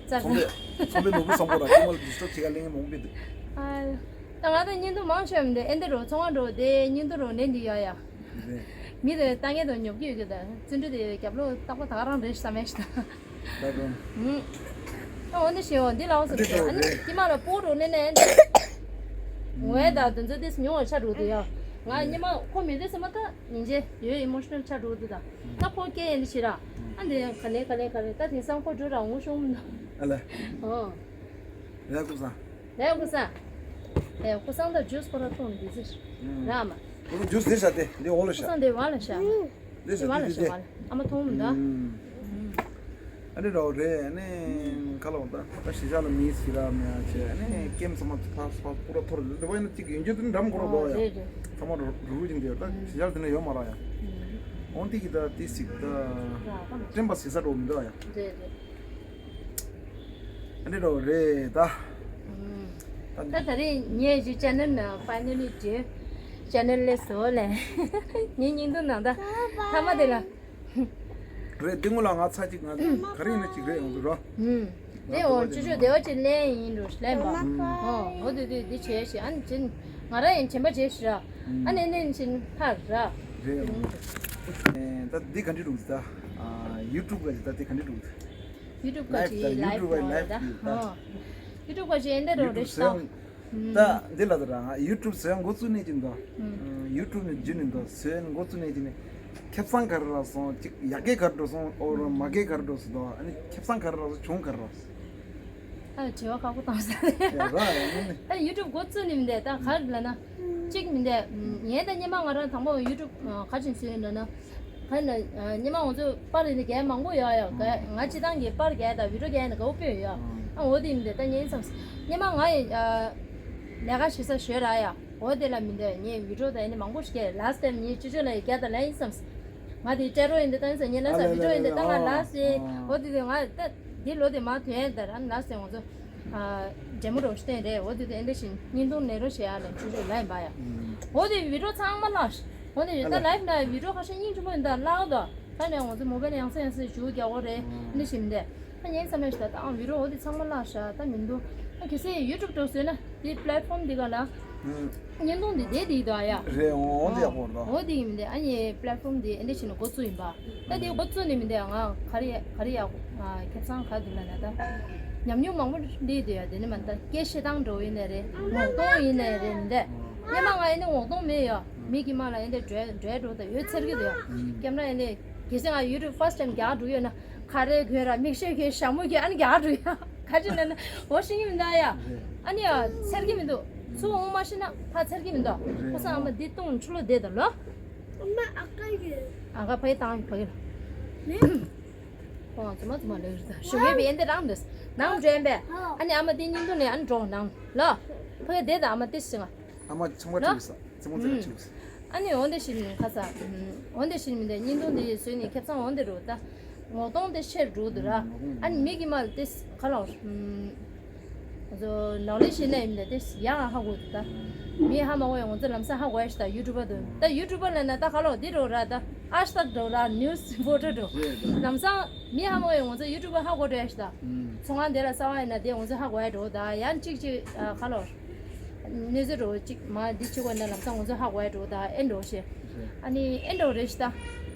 ཙག་ཚོང་པས་ཚོང་པས་ནོར་བུ་བཟང་པོ་ལ་ཀྱི་མ་ལ་ཌི་སི་ཊརབ་བྱེད་ག་གླེང་མོང་པའི་འདུག་ཨ། ད་ང་ད་བརྙན་ཐུང་མང་ཆེ་བ་འདི་ཨེ་འདི་རོ་ཚོང་བ་འགྲོ་དེ་བརྙན་ཐུང་རོ་ནས་འདི་ཡ་ཡ། རེད། མི་དེ་ལྟ་ངན་དང་ཉོབ་ཀྱི་ཡོད་གི་ད། བརྩོན་འགྲུས་དེ་རྒྱབ་ལོགས་རྟག་པ་ད་ག་རང་རེད་བསམ་མེད་ཤི་ད། ད་དུང་། ཨ་འོ་འདི་ཞེས་འོ་འདི་ལ་འོ་ཟེར་གི་ཨ་ནི་ཀྱི་མ་ལ་སྤོ་རོ་ནས་ནས་འདི། ངོ་ཡ་ད་དུ་ཚོད་དེ་ཉུང་བ་ཆ་རུ་དུ་ཡ། ང་ཉི་མ་ཁོ་མི་དེ་སེ་མ་ད་ཉིན་རྗེ་ཡོད་ཨི་མོ་ཤི་ནལ་ཆ་རུ་དུ་ད། ད་ཁོ་སྐད་ཡན་འདི་ཞེ་ར། ཨ་འདི་ཡང་ག་ལེ་ག་ལེ་ག་ལེ་ད་དེང་སང་ཁོ་འགྲོ་ར་འོང་ཤོང་མི་འདུག་ཨ་ལེ། ཨོ། ལས་ཀུ་ས། ལས་ཀུ་ས། ལས་ཀུ་སང་ད་ཇུས་ཁོ་ར་ཐོང་འདི་ཟེར། ར་མ། ཁོ་ར་ཇུས་ཟེར་ཤ་དེ་འདི་འོ་ལ་ཤ། ཀུ་སང་དེ་བ་ལ་ཤ། འདི་ཟེར་བ་ལ་འདི་ཤ་དེ། བ་ལ། ཨ་མ་ཐོང་མི་ད། ཨ་ནི་རོ་རེ་ཨ་ནི་ཁ་ལོ་ད་ད་ཤི་ཤ་ལ་མི་སི་ར་མེ་ཨ་ཅེ་ཨ་ནི་ཀེམ་ཚང་མ་ཕ་ཕ་པུ་ར་ཐོར་འདི་བ་ཡིན་ན་ཅིག་ཡོན་ཅོ་དེ་འདྲ་མ་ཁོ་ར་དོ་ཡ། ཚང་མ་རུ་རུ་ཅིང་དེ་ད་ཤི་ཤ་དེ་ནས་ཡོད་མ་ར་ཡ། འོན་ཏེ་གི་ད་དེ་སིག་ད་དྲན་པ་སི་ས་འགྲོ་མི་འདུག་ཡ། ཨ་ནི་རོ་རེད་ད། ད་ད་རེས་ངས་ཀྱི་ཅེ་ནལ་ནང་ཕའི་ནལ་ལི་བྲིས། ཅེ་ནལ་ལས་བཟོ་ལས། ངའི་སྙིང་དུ་ནང་ད། ཐ་མ་དེ་ལ། རེད། འདི་སྔོན་ལ་ང་ཚ་གཅིག་ང་ག་རེ་ཡིན་ན་གཅིག་རེད་ཡོང་འདུག་རོ། ཨུམ། དེ་འོ་ཅོ་ཅོ་བདེ་བ་ཅིག་ལེན་ཡིན་འགྲོ་ལེན་པ། ཨོ་འོ་དེ་དེ་དེ་བྱས་ཤིག་ཨ་ནི་ཅིན་ང་རང་ཡང་བྱེད་པ་བྱས་ཤིག་ར། ཨ་ནི་ནི་ཅིན་ཕར་ར། རེད་ཡོང་། ད་འདི་ག་འདྲི་འདུག་ད་ཡུ་ཊུབ་ག་ཅིག་ད་དེ་ག་འདྲི་འདུག་ཡུ་ཊུབ་ག་ཅིག་ལའིབ་ལའིབ་ལའིབ་ད། ཨོ་ཡུ་ཊུབ་ག་ཅིག་ཨེ་འདྲ་རོ་རེ་ཤི་ད། ད་འདི་ལ་ད་རང་ཡུ་ཊུབ་བཟོས་འགོ་བཙུགས་ནས་ཀྱི་འདུག་ཡུ་ཊུབ་ནས་བརྒྱུད་ནས་འདུག་བཟོས་འགོ་བཙུགས་ནས་ཀྱི་ནི་ཁེ་བཟང་ག་རེ་རག་སོང་། ཅིག་ཡག་གེ་ག་རེ་འགྲོ་སོང་། ཨོ་ར་མ་གེ་ག་རེ་འགྲོ་སོང་འདུག་ཨ་ནི་ཁེ་བཟང་ག་རེ་རག་སོང་། གྱོང་ག་རེ་རག་སོང་། ཨ་དྲི་བ་ཁག་པོ་བཏང་ས་རེད། ད་ཡུ་ཊུབ་འགོ་བཙུགས་ནས་མི་འདས་ད་ག་རེ་ལབ་ན། གཅིག་མི་འདས་ངས་ད་སྙེ་མ་ང་རང་དང་པོ་ཡུ་ཊུབ་ག་ཅིག་བཟོས་ཡིན་ལབ་ན། ག་ན་སྙེ་མ་ང་ཚོ་པར་ཡིན་ན་རྒྱག་མང་པོ་ཡོད་ཡོད། ང་སྤྱི་བཏང་གི་པར་རྒྱག་དང་བི་ཌིའོ་རྒྱག་ཡིན་ན་དགའ་པོ་དཔེ་ཡོད་ཡོད། ཨ་འོ་དེ་ཡིན་དེ་ད་ངས་བསམ་སྙེ་མ་ང་ཡི་ལས་ཀ་བྱེད་ས་ཞོད་ར་ཡ། འོ་དེ་ལ་མི་འདོད་ངས་བི་ཌིའོ་དང་ཡིན་ན་མང་པོ་ཞིག་རྒྱག་ལ་སི་ཊེམ་ངས་ཅི་ཅོ་ལ་ཡི་རྒྱག་དང་ལ་ཡིན་བསམ། ང་དེ་སྤྲད་རོགས་ཡིན་དེ་ད་ཡིན་ས་ངས་ལ་ས་བི་ཌིའོ་ཡིན་དེ་ད་ང་ལ་སི་འོ་དེ་དེ་ང་ད་དེ་ལོ་དེ་མ་དོན་ཡ་ད་ར་ལ་སི་ང་ཚོ། ཌེ་མོ་རོ་ཤི་རེད། འོ་དེ་དེ་ཨེ་འདྲ་བཞིན་བརྙན་ཐུང་ལེན་རོགས་བྱེད་ཡ་ལ་ཅོ་ཅོ་ལ་ཡིན་པ་ཡ། འོ་དེ་བི་ཌིའོ་ཚང་མ་བརླག་ཤག་འོ་དེ་ད་ལའིབ་ན་བི་ཌིའོ་ཁ་ཤས་སྙིང་རྗེ་པོ་ཡིན་ད་བརླག་དོ། ད་ནས་ང་ཚོ་མོ་བེལ་ཡང་སེ་ཡང་སེ་ཞུ་རྒྱག་གོ་རེད། ཨེ་འདྲ་བཞིན་དེ་ད་ངས་བསམ་ཡ་ཞིག་ད་ད་བི་ཌིའོ་འོ་དེ་ཚང་མ་བརླག་ཤག་ད་མི་འདུག་ད་གལ་སྲིད་ཡུ་ཊུབ་འགྲོ་བཟོས་ན་དེ་པི་ལེཊ་ཕོམ་འདི་ག་ལ། བརྙན་ཐུང་འདི་བསྡད་དེ་ཡིན་དོ་ཨ་ཡ། རེད། འོ་འདི་ཡག་པོ་རེད་དོ། འོ་དེ་ཡིན་མི་འདུག་ཨ་ནི་པི་ལེཊ་ཕོམ་འདི་ཨེ་འདྲ་བྱས་ནས་འགོ་བཙུགས་ཡིན་པ། ད་དེ་འགོ་བཙུགས་ནས་མི་འདུག་ང་ག་རེ་ག་རེ་ཡག་ཁེ་བཟང་ག་འདུག་ལབ་ན་ད། ཉམས་མྱོང་མང་པོ་འདི་འདུག་ཡ། དེ་ནི་མ་ད་སྐད་བཤད་སྟངས་འགྲོ་ཡིན་ནའི་རེད། ངོ་གདོང་ཡིན་ནའི་རེད་མི་འདུག་སྔོན་མ་ང་ཡིན་ན་ངོ་གདོང་མེད་ཡ། མིག་གི་མ་ལ་ཡིན་ཏེ་འདྲེ་འདྲེ་འགྲོ་ད་ཡོད་ཚེར་གི་འདུག་ཡ། ཀེམ་ར་ཡིན་ནའི་གལ་སྲིད་ང་ཡུ་ཊུབ་ཕར་སི་ཊེམ་རྒྱག་འགྲོ་ཡོད་ན། ཁ་རས་གོན་ར་མིག་ཤེལ་གྱོན་ཞྭ་མོ་གྱོན་ཨ་ནི་རྒྱག་འགྲོ་ཡ། ག་ཅི་ལབ་ན་འོ་ཤེས་ཀྱི་མི་འདུག་ཡ། ཨ་ནི་ཡ་ཚེར་གྱི་མི་འདུག་ཚུར་འོང་མ་ཤེས་ན་ཕར་ཚེར་གྱི་མི་འདུག་ཁོ་ཚང་ཨ་མ་འདི་བཏུང་ཆུ་ལོག་བསྡད་ད་ལོ། ཨ་མ་ཨ་ཀ་ཡོད། ཨ་ཀ་ཕ་གི་བཏང་ཕ་གི་ལ། ཁོང་ཙི་མ་ཙི་མ་ལོས་རེད་ད་ཞོགས་པའི་བན་དེ་རང་འདུག་ནང་འགྲོ་ཡིན་པས། ཨ་ནི་ཨ་མ་དེ་སྙིང་དུ་ནས་ཨ་ནི་འགྲོ་ནང་ལ། ཕ་གི་བསྡད་ད་ཨ་མ་དེ་ཤི་ང་། ཨ་མ་ཚང་མ་ལོ། ཁྲིད་ས་ཚེ་མོ་ཚེ་ར་ཁྲིད་ས། ཨ་ནི་འོན་ཏེ་ཤི་ནི་ཁ་ས། འོན་ཏེ་ཤི་ནི་མི་འདུག་བརྙན་ཐུང་དེ་བཟོས་ནས་ཁེ་བཟང་འོན་ཏེ་འགྲོ་ད། ངོ་གདོང་དེ་ཤེར་འགྲོ་འདུག་ར། ཨ་ནི་མིག་གི་མ་ལ་དེ་ཁ་ལོ། ང་ཚོ་ནོ་ལེ་ཇི་ཡིན་ན་ཡིན་ན་དེ་ཡང་ཧ་གོ་འདུག་ད། མི་ཧ་མ་གོ་ཡང་ང་ཚོ་ལམ་སང་ཧ་གོ་ཡ་ཞིག་ད་ཡུ་ཊུབ་པ་འདུག་ད་ཡུ་ཊུབ་པ་ལ་ན་ད་ཁ་ལོ་འདི་འགྲོ་ར་ད་ཨ་ཤ་ཏག་འགྲོ་ར་ནིའུ་སི་ཕོ་ཊོ་འགྲོ། ལམ་སང་མི་ཧ་མ་གོ་ཡང་ང་ཚོ་ཡུ་ཊུབ་པ་ཧ་གོ་འགྲོ་ཡ་ཞིག་ད། ཚོང་ཁང་དེ་ལ་གསར་པ་ཡིན་ན་དེ་ང་ཚོ་ཧ་གོ་ཡ་འགྲོ་ད་ཡང་གཅིག་གཅིག་ཁ་ལོ། གནས་ཚུལ་འགྲོ་གཅིག་མ་འདི་བྱེད་དགོས་ན་ལམ་སང་ང་ཚོ་ཧ་གོ་ཡ་འགྲོ་ད་ཨེ་འགྲོ་ཤེ། ཨ་ནི་ཨེ་འགྲོ་རེ་ཤི་ད།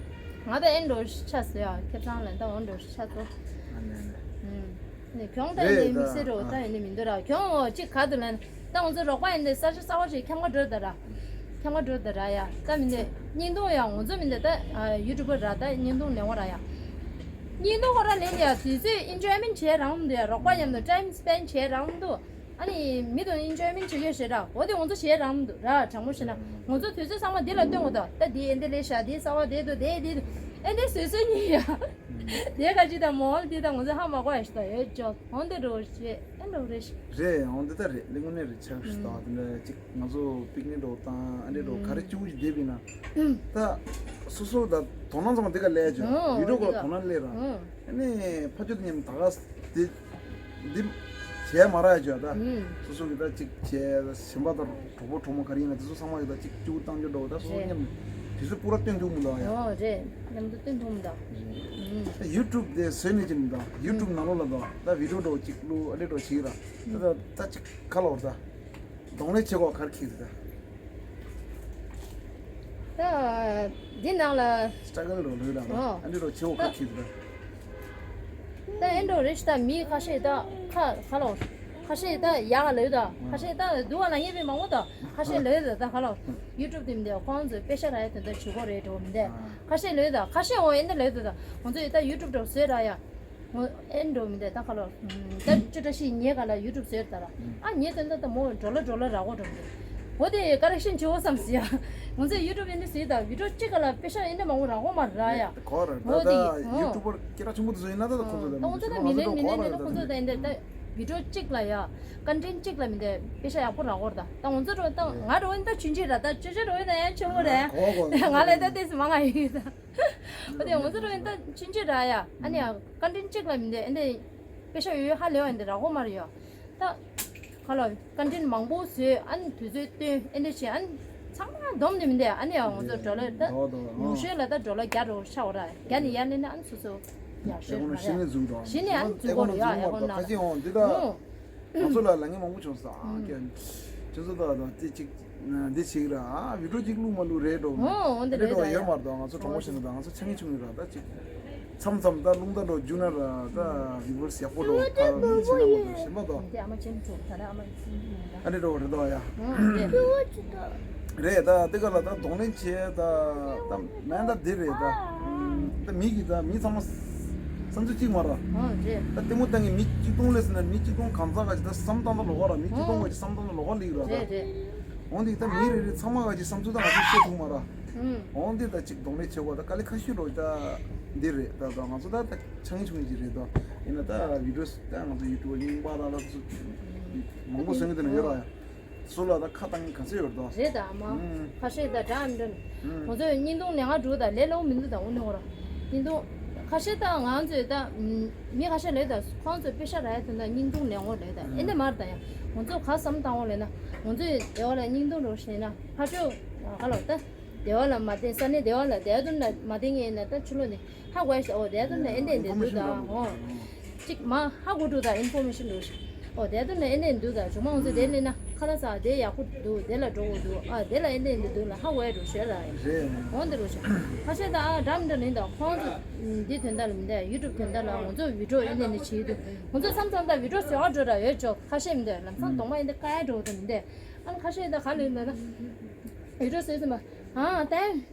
ང་ད་ཨེ་འགྲོ་ཤི་ཆ་སོ་ཡ་ཁེ་བཟང་ལ་ད་འོ་འགྲོ་ཤི་ཆ་སོ། ཨ་ནི་ཨ་ནི། ནས་གྱོང་ད་ཡིན་ནས་དམིགས་བསལ་འགྲོ་ད་ཡིན་ནས་མི་འདུག་ར་གྱོང་འོ་གཅིག་ག་འདུག་ལན་ད་ང་ཚོ་རོགས་པ་ཡིན་ནས་ས་ཆ་གསར་པ་ཞིག་ཁྱམས་ཁ་འགྲོ་ད་ར། ཁྱམས་ཁ་འགྲོ་ད་ར་ཡ་ད་མི་འདུག་བརྙན་ཐུང་ཡ་ང་ཚོ་མི་འདུག་ད་ཡུ་ཊུབ་པ་ར་ད་བརྙན་ཐུང་ལེན་བ་ར་ཡ། བརྙན་ཐུང་ཁོ་ར་ལེན་ཡ་དུས་ཚོད་ཨིན་ཇོའི་མེན་ཊི་བྱེད་རང་མི་འདུག་ཡ་རོགས་པ་མཉམ་དུ་ཊའིམ་སི་པེན་ཌི་བྱེད་རང་མི་འདུག་ཨ་ནི་མི་དང་ཨིན་ཇོའི་མེན་ཊི་བྱེད་ཀྱི་ཞེ་དྲག་འོ་དེ་ང་ཚོ་བྱེད་རང་མི་འདུག་ར་དྲང་པོ་བཤད་ན་ང་ཚོ་དུས་ཚོད་ཚང་མ་འདི་ལ་སྟོན་དགོས་ད་ད་འདི་ཨེ་འདི་ལས་བྱ་འདི་གསར་པ་འདི་འདུག་དེ་འདི་འདུག་ཨེ་འདི་བཟོས་བཟོས་ཉིན་ཡ་དེ་ག་ཅི་ད་མོལ་འདི་ད་ང་ཚོ་ཧ་མ་གོ་ཡ་ཞིག་ད་ཡོད་ཅོག་འོ་འདི་འགྲོ་བྱེད་ཨེ་འགྲོ་རེ་ཞིག་རེད། འོ་འདི་ད་རེད། ལས་ངོ་ནས་རེད་ཆགས་ཞིག་ད་འདི་འདྲ་ཅིག་ང་ཚོ་པིག་ནིག་འགྲོ་དང་ཨ་འདྲས་འགྲོ་ག་རེ་བཅུ་ཞིག་བསྡད་པ་ཡིན་ན་ད་སོ་སོ་ད་དོ་སྣང་ཚང་མ་འདི་ག་ལས་ཅོག་ཡུ་ཊུབ་ག་དོ་སྣང་སླེབས་ར་ཨ་ནི་ཕ་ཆོས་དེ་མཉམ་ད་ག་འདི་འདི་བྱས་མ་རག་ཡ་ཅོག་ད་སོ་སོ་གི་ད་ཅིག་བྱས་ཞིམ་པ་དང་གྲོགས་པོ་གྲོགས་མོ་ག་རེ་ཡིན་ན་དེ་ཚོ་ཚང་མ་གི་ད་ཅིག་བཅུ་བཏང་རྒྱུ་འགྲོ་ད་སོ་སོ་མཉམ་དུས་ཚོད་པུ་ར་སྟོན་ཐུབ་མི་འདུག་ཡ། ཨོ་རེད། མཉམ་དུ་སྟོན་ཐུབ་མི་འདུག་ད་ཡུ་ཊུབ་དེ་བཟོས་ནས་ཅི་མི་འདུག་ཡུ་ཊུབ་ནང་ལོགས་ལ་འདུག་ད་བི་ཌིའོ་འགྲོ་ཅིག་བླུག་ཨ་འདྲས་འགྲོ་བྱེད་ར་ད་ད་ཅིག་ཁ་ལོ་ད་གདོང་ལེན་བྱེད་དགོས་ག་རེ་ཁེལ་ད། ད་འདི་ནང་ལ་སི་ཊྲག་གལ་རོ་ལོས་ལ་ཨོ་ཨ་འདྲས་རོ་ཆེ་བོ་ཁ་ཁྱེར་ད། ད་ཨེ་འགྲོ་རེ་ཞིག་ད་མི་ཁ་ཤས་ད་ཁ་ཁ་ལོ། ཁ་ཤས་ད་ཡག་ལོས་ད། ཁ་ཤས་ད་སྡུག་བ་ལ་ངེས་པའི་མང་པོ་ད། ཁ་ཤས་ལོས་ད་ད་ཁ་ལོ། ཡུ་ཊུབ་དེ་མི་འདེ་ཁོང་ཚོས་པེ་ཤ་ར་ཡ་དེ་འདྲ་བྱེད་དགོས་རེད་འགྲོ་མི་འདེ། ཁ་ཤས་ལོས་ད་ཁ་ཤས་འོ་ཨེ་འདྲ་ལོས་ད་ད། ཁོང་ཚོས་ད་ཡུ་ཊུབ་འགྲོ་བཟོས་ར་ཡ། ངོ་ཨེ་འགྲོ་མི་འདེ་ད་ཁ་ལོ། ད་ཅི་འདྲ་ཞིག་ཉེ་ག་ལ་ཡུ་ཊུབ་བཟོས་ད་ར། ཨ་ཉེ་དོན་ད་ད་མོ་འགྲོ་ལ་འགྲོ་ལ་ར་གོ་འགྲོ་མི་འདེ། འོ་དེ་ཀ་རེག་ཤན་བྱེད་འོ་བསམ་ཟེར་ཡ། ང་ཚོས་ཡུ་ཊུབ་ཨེ་འདྲ་ཟེར་དང་བི་ཌིའོ་གཅིག་ག་ལ་པེ་ཤ་ཨེ་འདྲ་མང་པོ་རག་གོ་མ་རེད་ཡ། ཁོ་རེད་འོ་ད་དེ་ད་ཡུ་ཊུབ་པར་སྐད་གྲགས་ཆེན་པོ་དེ་ཚོ་ཡིན་ན་ད་ད་ཁོ་ཚོ་ད་ད་ང་ཚོ་ད་མི་ལེན་མི་ལེན་ད་ཁོ་ཚོ་ད་ཨེ་འདྲ་ད་བི་ཌིའོ་གཅིག་ལ་ཡ་ཀོན་ཊེན་གཅིག་ལ་མི་འདྲ་པེ་ཤ་ཡག་པོ་རག་གོ་རེད་ད། ད་ང་ཚོ་འགྲོ་ད་ང་འགྲོ་ཨེ་ད་ཆུན་ཆེ་ར་ད་ཅོ་ཅོ་འགྲོ་ཨེ་ད་ཡ་ཆེན་པོ་རེད། ང་ལས་ད་ཏེས་མང་ང་ཡོད་ད། འོ་དེ་ང་ཚོ་འགྲོ་ཨེ་ད་ཆུན་ཆེ་ར་ཡ་ཨ་ནི་ཡ་ཀོན་ཊེན་གཅིག་ལ་མི་འདྲ་ཨེ་འདྲ་པེ་ཤ་ཡོད་ཡོད་ཧ་ལས་ཨེ་འདྲ་རག་གོ་མ་རེད་ཡ། ད། ཁ་ལོ་ཀོན་ཊེན་མང་པོ་བཟོས་ཨ་ནི་དུས་ཚོད་བཏོན་ཨེ་འདྲ་བྱས་ཨ་ནི་ ཚང་མ་སྡོམ་ནི་མི་འདུག་ཨ་ནི་ཡང་ང་ཚོ་ཌོ་ལར་ད་འདུག་འདུག་ཨ། ཉུང་ཤོས་ལ་ད་ཌོ་ལར་བརྒྱ་འགྲོ་ཤག་ར། བརྒྱ་ནས་ཡར་སླེབས་ན་ཨ་ནི་སོ་སོ་ཡག་ཤོས་མ་རེད། ཤི་ནས་འཛུགས་འདུག་ཤི་ནས་ཨ་ནི་འཛུགས་དགོས་རེད་ཡ། ཨེ་ཧོ་ན་ཁ་ཤས་འོང་འདི་ད། ང་ཚོ་ལ་ལ་ངན་མང་པོ་བྱུང་སོང་ཨ། ཁྱོད་ཚོ་ད་ད་དེ་གཅིག་འདི་གཅིག་ར་ཨ། བི་ཌིའོ་གཅིག་བླུགས་མ་བླུགས་རེད་འགྲོ། འོ་འོ་འདི་རེད་ད་ཡ། ཡོད་མ་རེད་ད། ང་ཚོ་གྲོགས་པོ་ཞིག་ད་ང་ཚོ་ཆ་ངེས་ཆུང་ངེས་ར་ད་གཅིག་མཚམས་མཚམས་ད་རླུང་རྟ་འགྲོ་རྒྱུག་ན་ར་ད་བི་ཝར་སི་ཡག་པོ་འགྲོ་ད་ཆེ་ན་མ་འགྲོ་ཞེན་པ་ད། འདི་ཨ་མ་ཆེན་ཆུང་ད་ད་ཨ་མ་ཆེན་ཆུང་ད། ཨ་འདྲ་འགྲོ་རེད་ད་ཡ། འོ་འདི། རེད་ད། དེ་ག་ལ་ད་གདོང་ལེན་བྱས་ད་ད་མེད་ད་འདི་རེད་ད། ད་མི་གི་ད་མི་ཚང་མ་བསམ་ཚུལ་གཅིག་མ་ར། ཨ་རེད། ད་ལྟད་མོ་ལྟ་མཁན་མི་གཅིག་སྟོང་སླེབས་ཟིན་ན་མི་གཅིག་སྟོང་གང་ཟག་ག་ཅིག་ད་བསམ་སྟངས་ད་ལོགས་ཀ་ར། མི་གཅིག་སྟོང་ག་ཅིག་བསམ་སྟངས་ད་ལོགས་ཀ་སླེབས་ར་ད། རེད་རེད། འོན་ཏེ་ད་མི་རེ་རེ་ཚང་མ་ག་ཅིག་བསམ་ཚུལ་ད་ང་ཚོ་བཤད་ཐུབ་མ་ར། ཨུམ། འོན་ཏེ་ད་ཅིག་གདོང་ལེན་བྱེད་དགོས་ད་དཀའ་ལས་ཁ་ཤས་འགྲོ་ད་འདི་རེད་ད། ད་ང་ཚོ་ད་ད་ཆང་ཆུང་ཅིག་རེད་ད། ཡིན་ན་ད་བི་ཌིའོ་ད་ང་ཚོ་ཡུ་ཊུབ་རྙིང་པ་ད་ལ་ཚོ་མང་པོ་བཟོས་ནས་དེ་ན་ཡོད་ར་ཡ། སུ་ལ་ད་ཁ་བཏང་ག་ཚོད་ཡོད་དོ། རེད་ད་ཨ་མ། ཨུམ། ཁ་ཤས་ད་འདྲ་མི་འདྲ། ཨུམ། ང་ཚོས་བརྙན་ཐུང་ལེན་ག་འགྲོ་ད་ལས་སླ་པོ་མི་འདུག་ད་འུ་ནི་འོ་ར། བརྙན་ཐུང་། ཁ་ཤས་ད་ང་ཚོས་ད་མི་ཁ་ཤས་ལས་ད་ཁོང་ཚོས་པེ་ཤ་རག་ཡ་དོན་ད་བརྙན་ཐུང་ལེན་འོ་ལས་ད་ཨེ་འདྲ་མར་ད་ཡ། ང་ཚོ་ག་བསམ་བཏང་འོ་ལས་ན་ང་ཚོས་སྡེ་བ་ལ་བརྙན་ཐུང་འགྲོ་ཤེས་ན་ཕར་ཕྱོགས་ག་ལ་ད། སྡེ་བ་ལ་མ་བསྡད་ས་གནས་སྡེ་བ་ལ་བསྡད་དོན་ལ་མ་བསྡད་ངེས་ན་ད་ཕྱི་ལོགས་ནས། ཧ་གོ་ཡ་ཞིག་ཨོ་དེ་དུ་ནས་ཨེ་འདྲས་འདྲས་འདུག་ད། ཨོ། གཅིག་མ་ཧ་གོ་འདུག་ད་ཨིན་ཕོར་མེ་ཤིན་འདུག་ཨོ་དེ་དུ་ནས་ཨེ་འདྲས་འདུག་ད་ཇོ་མོ་ང་ཚོ་དེ་ལས་ན་ཁ་ལག་ཟ་དེ་ཡག་པོ་འདུག་དེ་ལ་འགྲོ་དགོས་འདུག་ཨ་དེ་ལ་ཨེ་འདྲས་འདྲས་འདུག་ལ་ཧ་གོ་ཡ་འགྲོ་ཤེས་ལ། རེད། འོ་འདི་རུ་ཤ་ཁ་ཤས་ད་ཨ་འདྲ་མི་འདྲ་ལིན་ད་ཁོང་ཚོ་འདི་དོན་དག་ལ་མི་འདྲ་ཡུ་ཊུབ་དོན་དག་ལ་ང་ཚོ་བི་ཌིའོ་ཨེ་འདྲས་འདྲས་བྱེད་འདུག་ང་ཚོ་མཚམས་མཚམས་ད་བི་ཌིའོ་བཟོ་ག་འགྲོ་ར་ཡོད་ཅོག་ཁ་ཤས་མི་འདྲ་ལམ་སང་གདོང་མ་ཨེ་འདྲས་དཀའ་ཡ་འགྲོ་དུ་མི་འདྲ་ཨ་ཁ་ཤས་ད་ག་ལ་ཡིན་ད་ན་བི་ཌིའོ་བཟོས་ཟིན་པ་ཨ་ད།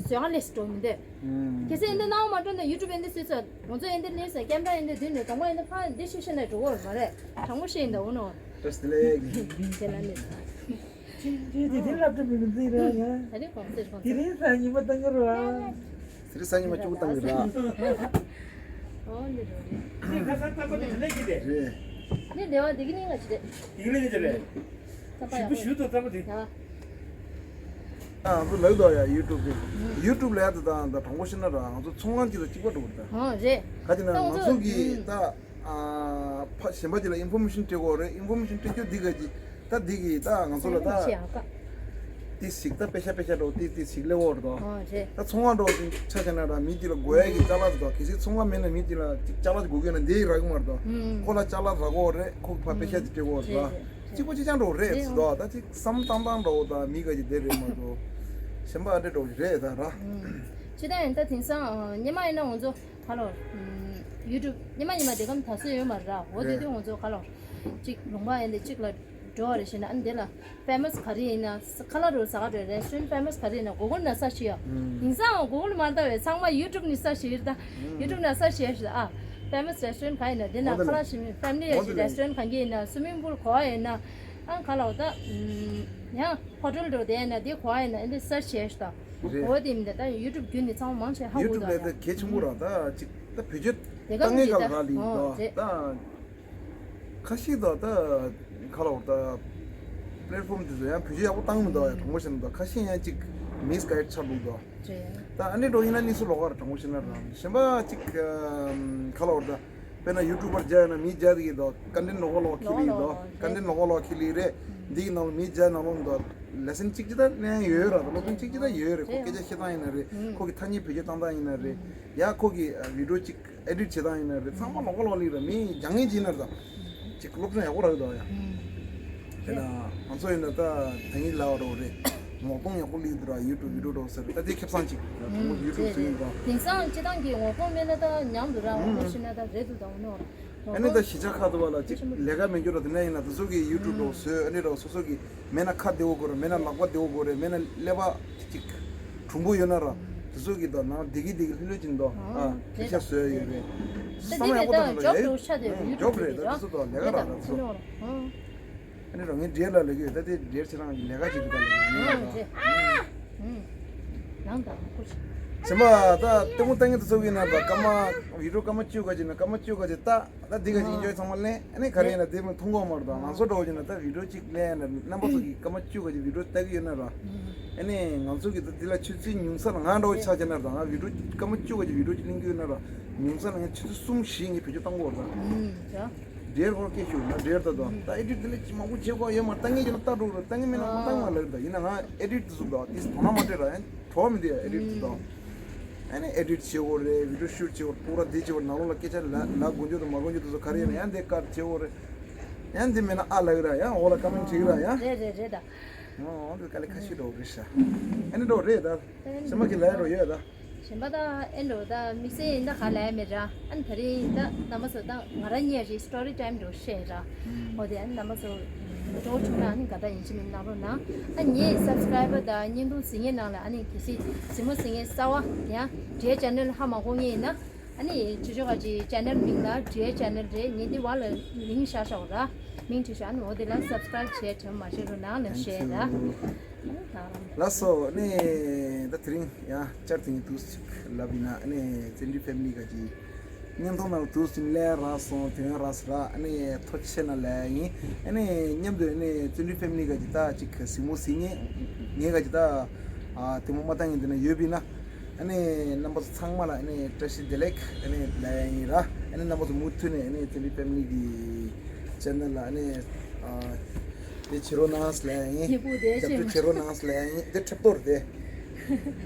བཟོས་ཡག་ལས་སུ་འགྲོ་མི་འདོད། ཨུམ། གལ་སྲིད་འདི་སྣང་བ་མ་སྤྲོ་ན་ཡུ་ཊུབ་ཨེ་འདི་བཟོས་ཚར། ང་ཚོ་ཨེ་འདི་ལས་ས་ཀེམ་ར་ཨེ་འདི་བསྡུས་ནས་དང་པོ་ཨེ་འདི་ཕ་འདི་ཤེས་ཤེས་ནས་འགྲོ་གི་མ་རེད། དྲང་པོ་བཤད་ཡིན་ད་འོ་ནོ། བཀྲ་ཤིས་བདེ་ལེགས། དེ་ལ་ནི། དེ་དེ་དེ་སློབ་གྲྭ་མི་མི་འཛིན་ར་ཡ། ད་རེས་གོང་ཚེ་གོང་དེ་ཚེ། རིང་ས་ཉི་མ་བཏང་གི་ར། དེ་རིང་ས་ཉི་མ་བཅུ་དགུ་བཏང་གི་ར། འོ་འདི་འགྲོ་རེད། དེ་ཁ་སང་ལྟ་བུ་དེ་ལས་ཀྱི་དེ། རེད། འདི་འདི་བ་འདི་གི་ནི་ང་ཅི་རེད། འདི་གི་ནི་ང་ཅི་རེད། ཞིབ་པོ་ཞུ་ཐུབ་ཙམ་པ་དེ། ཡ། ང་ཚོ་ལབ་དོ་ཡ་ཡུ་ཊུབ་དེ། ཡུ་ཊུབ་ལ་ཡ་དེ་དང་དང་དྲང་པོ་བཤད་ན་ར་ང་ཚོ་ཚོང་ཁང་གཅིག་དང་གཅིག་པ་འགྲོ་བར་ད། ཨ་རེད། ག་དེ་ན་ད་ང་ང་ཚོ་ཚོ་གི་ད་ཕ་གཞན་པ་ཅིག་ལ་ཨིན་ཕོར་མེ་ཤིན་སྤྲད་དགོས་རེད། ཨིན་ཕོར་མེ་ཤིན་སྤྲད་རྒྱུ་འདི་ག་ཅི་ད་འདི་གི་ད་ང་ཚོ་ལ་ད་ཤེས་ཨ་ཀ་དེ་ཞིག་ད་པེ་ཤ་པེ་ཤ་འགྲོ་དེ་དེ་ཞིག་ལེ་འོར་དོ། ཨ་རེད། ད་ཚོང་ཁང་འགྲོ་ཆ་ཆ་ན་ར་མི་དེ་ལ་དགོས་ཡ་གི་ཅ་ལག་དོ། གལ་སྲིད་ཚོང་ཁང་མེད་ན་མི་དེ་ལ་ཅ་ལག་དགོས་ཀྱི་ན་འདི་རག་གི་མ་རེད་དོ། ཁོ་ལ་ཅ་ལག་རག་གོ་རེད། ཁོ་ཕ་པེ་ཤ་དེ་སྤྲད་འོར་ད། རེད་རེད། གཅིག་པ་གཅིག་རྐྱང་འགྲོ་རེད་ཟེར་དོ། ད་གཅིག་བསམ་བཏང་བཏང་འགྲོ་ད་མི་ག་ཅིག་བསྡད་རེད་མ་གཏོགས། གཞན་པ་ཨ་འདྲ་འགྲོ་གི་རེད་ད་ར། ཅི་ད་ཡིན་ད་དེང་སང་ཉི་མ་ཡིན་ན་ང་ཚོ་ཁ་ལོ། ཡུ་ཊུབ་ཉི་མ་ཉི་མ་དེ་གམ་ད་སུ་ཡོད་མ་ར་འོ་དེ་དུས་ང་ཚོ་ཁ་ལོ། གཅིག་ལུང་པ་ཡིན་དེ་གཅིག་ལ་འགྲོ་བ་རེ་བྱས་ན་ཨ་འདི་ལ་ཕེ་མ་སི་ག་རེ་ཡིན་ན་ཁ་ལ་རུ་ཟ་ག་རེ་རེ་སི་ཊོ་རན་ཕེ་མ་སི་ག་རེ་ཡིན་ན་གུ་གུལ་ན་སར་ཆི་ཡ། དེང་སང་གུ་གུལ་མ་ལྟ་བས་ཚང་མ་ཡུ་ཊུབ་ནས་སར་ཆི་ཡིར་ད། ཡུ་ཊུབ་ན་སར་ཆི་ཡ་ཞིག་ཨ། ཕེ་མ་སི་རེ་སི་ཊོ་རན་ག་ཡིན་ན་དེ་ན་ཁ་ལ་ཞིམ་ཕེ་མི་ལི་ཡ་ཞིག་རེ་སི་ཊོ་རན་ག་གི་ཡིན་ན་སུ་མིང་པུལ་གོ་བ་ཡིན་ན། ཨ་ཁ་ལ་འོ་ད། ཡང་ཧོ་ཊེལ་འགྲོ་དེ་ཡིན་ན་དེ་གོ་བ་ཡིན་ན་ཨ་འདི་སར་ཆི་ཡ་ཞིག་ད། རེད། འོ་དེ་མི་འདྲ་ད་ཡུ་ཊུབ་བརྒྱུད་ནས་ཚང་མ་མང་ཆེ་ཧ་གོ་ཡུ་ཊུབ་ད་ལས་ད་ཡ། གལ་ཆེན་པོ་ར་ད་ཅིག་ད་བེད་སྤྱོད་དེ་ག་བཏང་ངེས་མི་ག་འདྲ་ལ་ལི་ཨོ་ད་རེད། ད། ཁ་ཤས་དང་ད་ཁ་ལ་བར་ད་པི་ལེ་ཊི་ཕོམ་དེ་ཚོ་ཡང་བེད་སྤྱོད་ཡག་པོ་བཏང་མི་འདུག་ཡ། དྲང་པོ་བཤད་ན་ད་ཁ་ཤས་ཡང་ཅིག་མིས་གའིཌ་ཆགས་འདུག་ད། རེད། ད་ཨ་འདྲས་འགྲོ་ཡིན་ན་གནས་ཚུལ་ལོགས་ཀ་རེད། དྲང་པོ་བཤད་ན་རང་གཞན་པ་ཅིག་ཁ་ལ་བར་ད་དཔེར་ན་ཡུ་ཊུབ་པར་རྒྱག་ཡོད་ན་མིས་རྒྱག་གི་ད་ཀོན་ཊེན་ལོགས་ཀ་ལོགས་ཁྱེར་ལི་ཡིན་ད། ཀོན་ཊེན་ལོགས་ཀ་ལོགས་ཁྱེར་ལི་རེད། འདི་གི་ནང་ལ་མིས་རྒྱག་ནང་ལོགས་ད་ལེ་སན་གཅིག་ཅི་ད་གནས་ཡོད་ར། ད་སློབ་ཚན་གཅིག་ཅི་ད་ཡོད་རེད། ཁོ་སྐད་ཆ་བཤད་སྟངས་ཡིན་ན་རེད། ཁོ་གི་ཐ་སྙད་བེད་སྤྱོད་བཏང་སྟངས་ཡིན་ན་རེད། ཡ་ཁོ་གི་བི་ཌིའོ་གཅིག་ཨེ་ཌིཊ་བྱེད་སྟངས་ཡིན་ན་རེད། ཚང་མ་ལོགས་ཀ་ལོགས་ལི་ར། མི་སྦྱང་མཁན་ཅིག་ཡིན་ན་ར་ད་ཅིག་སློབ་སྦྱོང་ཡག་པོ་རག་གི་འདུག་ཡ། དེ་ན་ང་ཚོ་ཡིན་ན་ད་ད་ངའི་ལབ་རོགས་རེད། ངོ་གདོང་ཡག་པོ་ལི་འདུག་ར། ཡུ་ཊུབ་བི་ཌིའོ་འགྲོ་ཟེར་ད་དེ་ཁེ་བཟང་ཅིག་ཡུ་ཊུབ་བཟོ་ཡིན་པ། དེང་སང་སྤྱི་བཏང་གི་ངོ་གདོང་མེད་ན་ད་ཉམས་འདུག་ར། ངོ་གདོང་ཤེས་ན་ད་རེད་འདུག་ད་འོ་ནོ། ཨ་ནི་ད་གཞིས་ཆགས་ཁག་ཏུ་བ་ལ་ཅིག་ལས་ཀ་མེད་རྒྱུ་ར། དེ་ན་ཡིན་ན་དེ་ཚོ་གི་ཡུ་ཊུབ་འགྲོ་བཟོས། ཨ་ནི་ར་སོ་སོ་གི་མེད་ན་ཁ་བདེ་བོ་དགོས་རེད། མེད་ན་ལག་པ་བདེ་བོ་དགོས་རེད། མེད་ན་ཀླད་པ་ཅིག་གྲུང་པོ་ཡོད་ན་ར། དེ་ཚོ་གི་ད་ནང་བདེ་གི་བདེ་གི་ལྷོད་ལྷོད་ཅིག་འདུག་ཨ་ཨ་དེ་ཤ་བཟོས་ཡོད་རེད། ད་བསམ་དེ་ཡག་པོ་རེད་ད་ད་ཇོབ་ཡ་འགྲོ་ཤ་དེ་ཡུ་ཊུབ་རེད། ད་དེ་ཚོ་ད་ལས་ཀ་ར་ད་ཚོ། ཨ་ནི་ར་ངའི་འབྲེལ་ལ་ལས་ཀ་ཡོད། ད་དེ་འབྲེལ་ཆེ་རང་གི་ལས་ཀ་ཅིག་གི་ད་ལས་ཀ་ཡོད་ད། ནང་ད་ཁུ་ཤ། ཞིམ་པ་ད་ལྟད་མོ་ལྟ་མཁན་དེ་ཚོ་གི་ན་ད་སྐར་མ་བི་ཌིའོ་སྐར་མ་བཅུ་ག་ཅིག་ན་སྐར་མ་བཅུ་ག་ཅིག་ལྟ། ད་འདི་ག་ཅིག་ཨིན་ཇོའི་ཚང་མ་ལེན། ཨ་ནི་ག་རེ་ཡིན་ན་དེ་མི་མཐོང་གོ་མ་རེད་ད། ང་ཚོ་འདྲ་བོ་ཡིན་ན་ད་བི་ཌིའོ་གཅིག་ལེན་ན་རྣམ་པ་ཚོ་གི་སྐར་མ་བཅུ་ག་ཅིག་བི་ཌིའོ་ལྟ་གི་ཡོད་ན་ར། ཨ་ནི་ང་ཚོ་གི་ད་འདི་ལ་ཆུ་ཚོད་ཉུང་ས་ལ་ང་འདྲ་བོ་ཆགས་ཀྱི་ན་ར། ང་བི་ཌིའོ་སྐར་མ་བཅུ་ག་ཅིག་བི་ཌིའོ་གཅིག་ལེན་གི་ཡོད་ན་ར། ཉུང་ས་ལ་ང་ཆུ་ཚོད་གསུམ་བཞི་ངས་བེད་སྤྱོད་བཏང་གོ་ར་ད། འདྲེར་སྐོར་སྐད་ཤོད་ན་འདྲེར་ད་དོ། ད་ཨེ་ཌིཊ་དེ་ལས་ཅི་མང་པོ་བྱེད་དགོས་ཡོད་མ། ལྟ་ངན་གྱི་ན་ལྟ་འགྲོ་རེད། ལྟ་ངན་མེད་ན་མ་ལྟ་ང་ལབ་རེད། ད་ཡིན་ན་ང་ཨེ་ཌིཊ་དེ་ཚོ་དོ་དེ་དོ་སྣང་མ་སྤྲད་ར་ཡང་གྲོགས་མི་དེ་ཨེ་ཌིཊ་དེ་དོ། ཨ་ནི་ཨེ་ཌིཊ་བྱེད་དགོས་རེད། བི་ཌིའོ་ཤུཊ་བྱེད་དགོས་རེད། སྤུ་ར་དེ་བྱེད་དགོས་རེད། ནང་ལོགས་ལ་སྐད་ཆ་ལ་ལ་དགོས་རྒྱུ་དང་མ་དགོས་རྒྱུ་དེ་ཚོ་ག་རེ་ཡོད་ན་ཡང་དེ་ཀཊ་བྱེད་དགོས་རེད། ཡང་དེ་མེད་ན་ཨ་ལབ་ར་ཡང་འོག་ལ་ཀ་མེན་བྲིས་ར་ཡང་། རེད་རེད་རེད་ད། འོ་འདི་དཀའ་ལས་ཁ་ཤས་འགྲོ་གི་རེད་ཤག་ཨ་ནི་འགྲོ་རེད་ད། སེམས་མ་གི་ལས་འགྲོ་ཡོད་ད། གཞན་པ་ད་ཨེ་འགྲོ་ད་དམིགས་བསལ་ཡིན་ད་ག་ལས་མེད་ར། ཨ་ནི་ད་རིང་ད་རྣམ་པ་ཚོ་ད་ང་རང་ཉལ་རེད། སི་ཊོ་རི་ཊའིམ་འགྲོ་བཤད་ར། འོ་དེ་ཨ་ནི་རྣམ་པ་ཚོ་འགྲོ་བྱུང་ན་ཨ་ནི་དགའ་ད་ཡིན་གཅིག་མིན་གནང་རོགས་གནང་། ཨ་ངའི་སབ་སི་ཀ་རའི་བར་དང་བརྙན་ཐུང་གཟིགས་མཁན་ནང་ལ་ཨ་ནི་གལ་སྲིད་གཟིགས་མོ་གཟིགས་མཁན་གསར་བ་ཡང་འདྲའི་ཅེ་ནལ་ཧ་མ་གོ་མཁན་ཡིན་ན། ཨ་ནི་ཅོ་ཅོ་ག་ཅི་ཅེ་ནལ་མིང་ལ་འདྲའི་ཅེ་ནལ་རེད། ངས་འདི་བར་ལ་ལིང་ཀ་བཞག་བཞག་ར། མིང་བྲིས་བཞག་ཨ་ནི་འོ་དེ་ལ་སབ་སི་ཀ་རའིབ་བྱས་དྲན་མ་བརྗེད་རོགས་གནང་ལབ་བཤད་ར། ལགས་སོ། ཨ་ནི་ད་དེ་རིང་ཡང་བསྐྱར་དུ་ངས་འདུག་ཅིག་ལབ་ཡིན་ན། ཨ་ནི་བརྩོན་འགྲུས་ཕེ་མི་ལི་ག་ཅི་བརྙན་ཐུང་ནང་འདུག་ཅིག་ལས་རག་སོང་། དོན་རག་སོང་ར། ཨ་ནི་ཐུགས་རྗེ་ཆེ་གནང་ལབ་ཡིན། ཨ་ནི་མཉམ་དུ་ཨ་ནི་བརྩོན་འགྲུས་ཕེ་མི་ལི་ག་ཅི་ད་ཅིག་གཟིགས་མོ་གཟིགས་མཁན་ངས་ག་ཅི་ད་ཨ་དེ་མོ་མ་བཏང་མཁན་དེ་ན་ཡོད་པ་ཡིན་ན། ཨ་ནི་རྣམ་པ་ཚོ་ཚང་མ་ལ་ཨ་ནི་བཀྲ་ཤིས་བདེ་ལེགས་ཨ་ནི་ལབ་ཡ་ཡིན་ར། ཨ་ནི་རྣམ་པ་ཚོ་མུ་མཐུད་ནས་ཨ་ནི་བརྩོན་འགྲུས་ཕེ་མི་ལི་གི་ཅེ་ནལ་ལ་ཨ་ནི་ཨ་དེ་བྱེད་རོགས་གནང་ལབ་ཡ་ཡིན། ཡག་པོ་དེ་རྒྱབ་སྐྱོར་བྱེད་རོགས་གནང་ལབ་ཡ་ཡིན། དེ་ཁྲབ་གཏོར་དེ་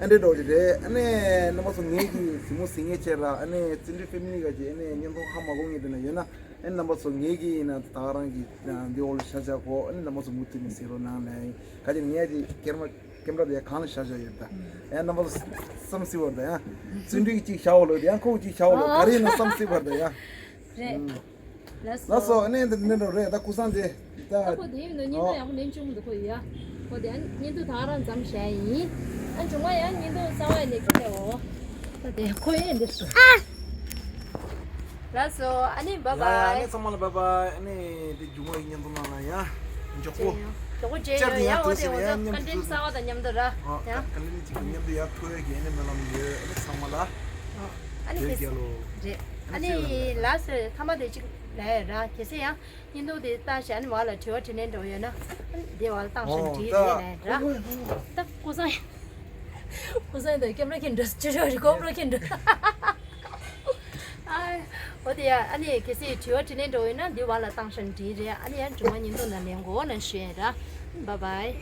ཨ་འདྲེ་འགྲོ་གི་རེད། ཨ་ནི་རྣམ་པ་ཚོ་ངེད་ཀྱི་གཟིགས་མོ་གཟིགས་མཁན་བྱས་ར། ཨ་ནི་བརྩོན་འགྲུས་ཕེ་མི་ལི་ག་ཅི་ཨ་ནི་བརྙན་ཐུང་ཧ་མ་གོ་མཁན་དེ་ན་ཡོད་ན། ཨ་ནི་རྣམ་པ་ཚོ་ངེད་ཀྱི་ཡིན་ན་ད་ག་རང་གི་འདི་འོག་ལ་བཞག་བཞག་གོ། ཨ་ནི་རྣམ་པ་ཚོ་མུ་མཐུད་ནས་གཟིགས་རོགས་གནང་ལབ་ཡ་ཡིན། ག་ཅི་ངས་ཀྱི་ཀེམ་ར་ཀེམ་ར་དེ་གང་ལ་བཞག་བཞག་ཡོད་ད། ཡང་རྣམ་པ་ཚོ་བསམ་སྲིད་པར་ད་ཡང་བརྩོན་འགྲུས་ཀྱིས་གཅིག་བཞག་འོ་ལོ། ཡང་ཁོ་གཅིག་བཞག་འོ་ལོ། ག་རེ་ཡིན་ན་བསམ་སྲིད་པར་ད་ཡང་། རེད། ལགས་སོ། ལགས་སོ། ཨ་ནི་འདི་འདྲ་རེད་ད། སྐུ་སང་དེ་ད། ཨ་ཁོ་དེ་ཡིན་ན་བརྙན་ཐུང་ཡག་པོ་ལེན་བྱུང་མི་འདུག་ཁོ་ཡ། ཁོ་དེ་ཨ་བརྙན་ཐུང་ད་ག་རང་མཚམས་བཞག་ཡིན། ཨ་མཇུག་མ་ཡང་བརྙན་ཐུང་གསར་བ་ཡིན་ནས་ཁྱེད་ལས་འོ། ད་དེ་ཁོ་ཡིན་འདི་སུ། ལགས་སོ། ཨ་ནི་བཱའི་ཡ་ཡ། ཨ་ནི་བཱའི། ཚང་མ་ལ་བཱའི་བཱའི། ཨ་ནི་དེ་མཇུག་མ་ཡི་བརྙན་ཐུང་ནང་ལ་ཡང་མགྱོགས་པོ། མགྱོགས་པོ་མཇལ་ཡོང་། ཡང་འོ་དེ་འོ་ད་ཀོན་ཊེན་ཊི་གསར་བ་དང་མཉམ་དུ་ར། ཡང་ཀོན་ཊེན་ཊི་གཅིག་དང་མཉམ་དུ་ཡར་ཐུག་ཡ་གི་ཨ་ནི་སྨོན་ལམ་ཡོད། ཨ་ནི་ཚང་མ་ལ། ཨ་ནི་བོད་རྒྱལ་ལོ། རེད། ཨ་ནི་ལགས་སོ། ཐ་མ་དེ་གཅིག་ལབ་ཡ་ར། གལ་སྲིད་ཡང་བརྙན་ཐུང་དེ་ལྟ་བྱས་ཨ་ནི་བར་ལ་དྲི་བ་དྲིས་ལན་འདྲ་བོ་ཡོད་ན། ཨ་ནི་དེ་བར་ལ་བཏང་ཤོག་འོ་དྲིས་ད་རེད་ལབ་ར། ད་སྐུ་སང་སྐུ་སང་དང་ཀེམ་ར་ཁྱེར་འགྲོ། ཅོ་ཅོ་གི་གོ་པྲོ་ཁྱེར་འགྲོ། ཨ། འོ་དེ་ཡ། ཨ་ནི་གལ་སྲིད་དྲི་བ་དྲིས་ལན་འདྲ་བོ་ཡོད་ན་འདི་བར་ལ་བཏང་ཤོག་འདྲི་རེད། ཨ་ནི་ཡང་མཇུག་མ་བརྙན་ཐུང་ནང་ལེན་དགོས་ལབ་ཞུ་ཡ་ར། བཱའི་བཱའི།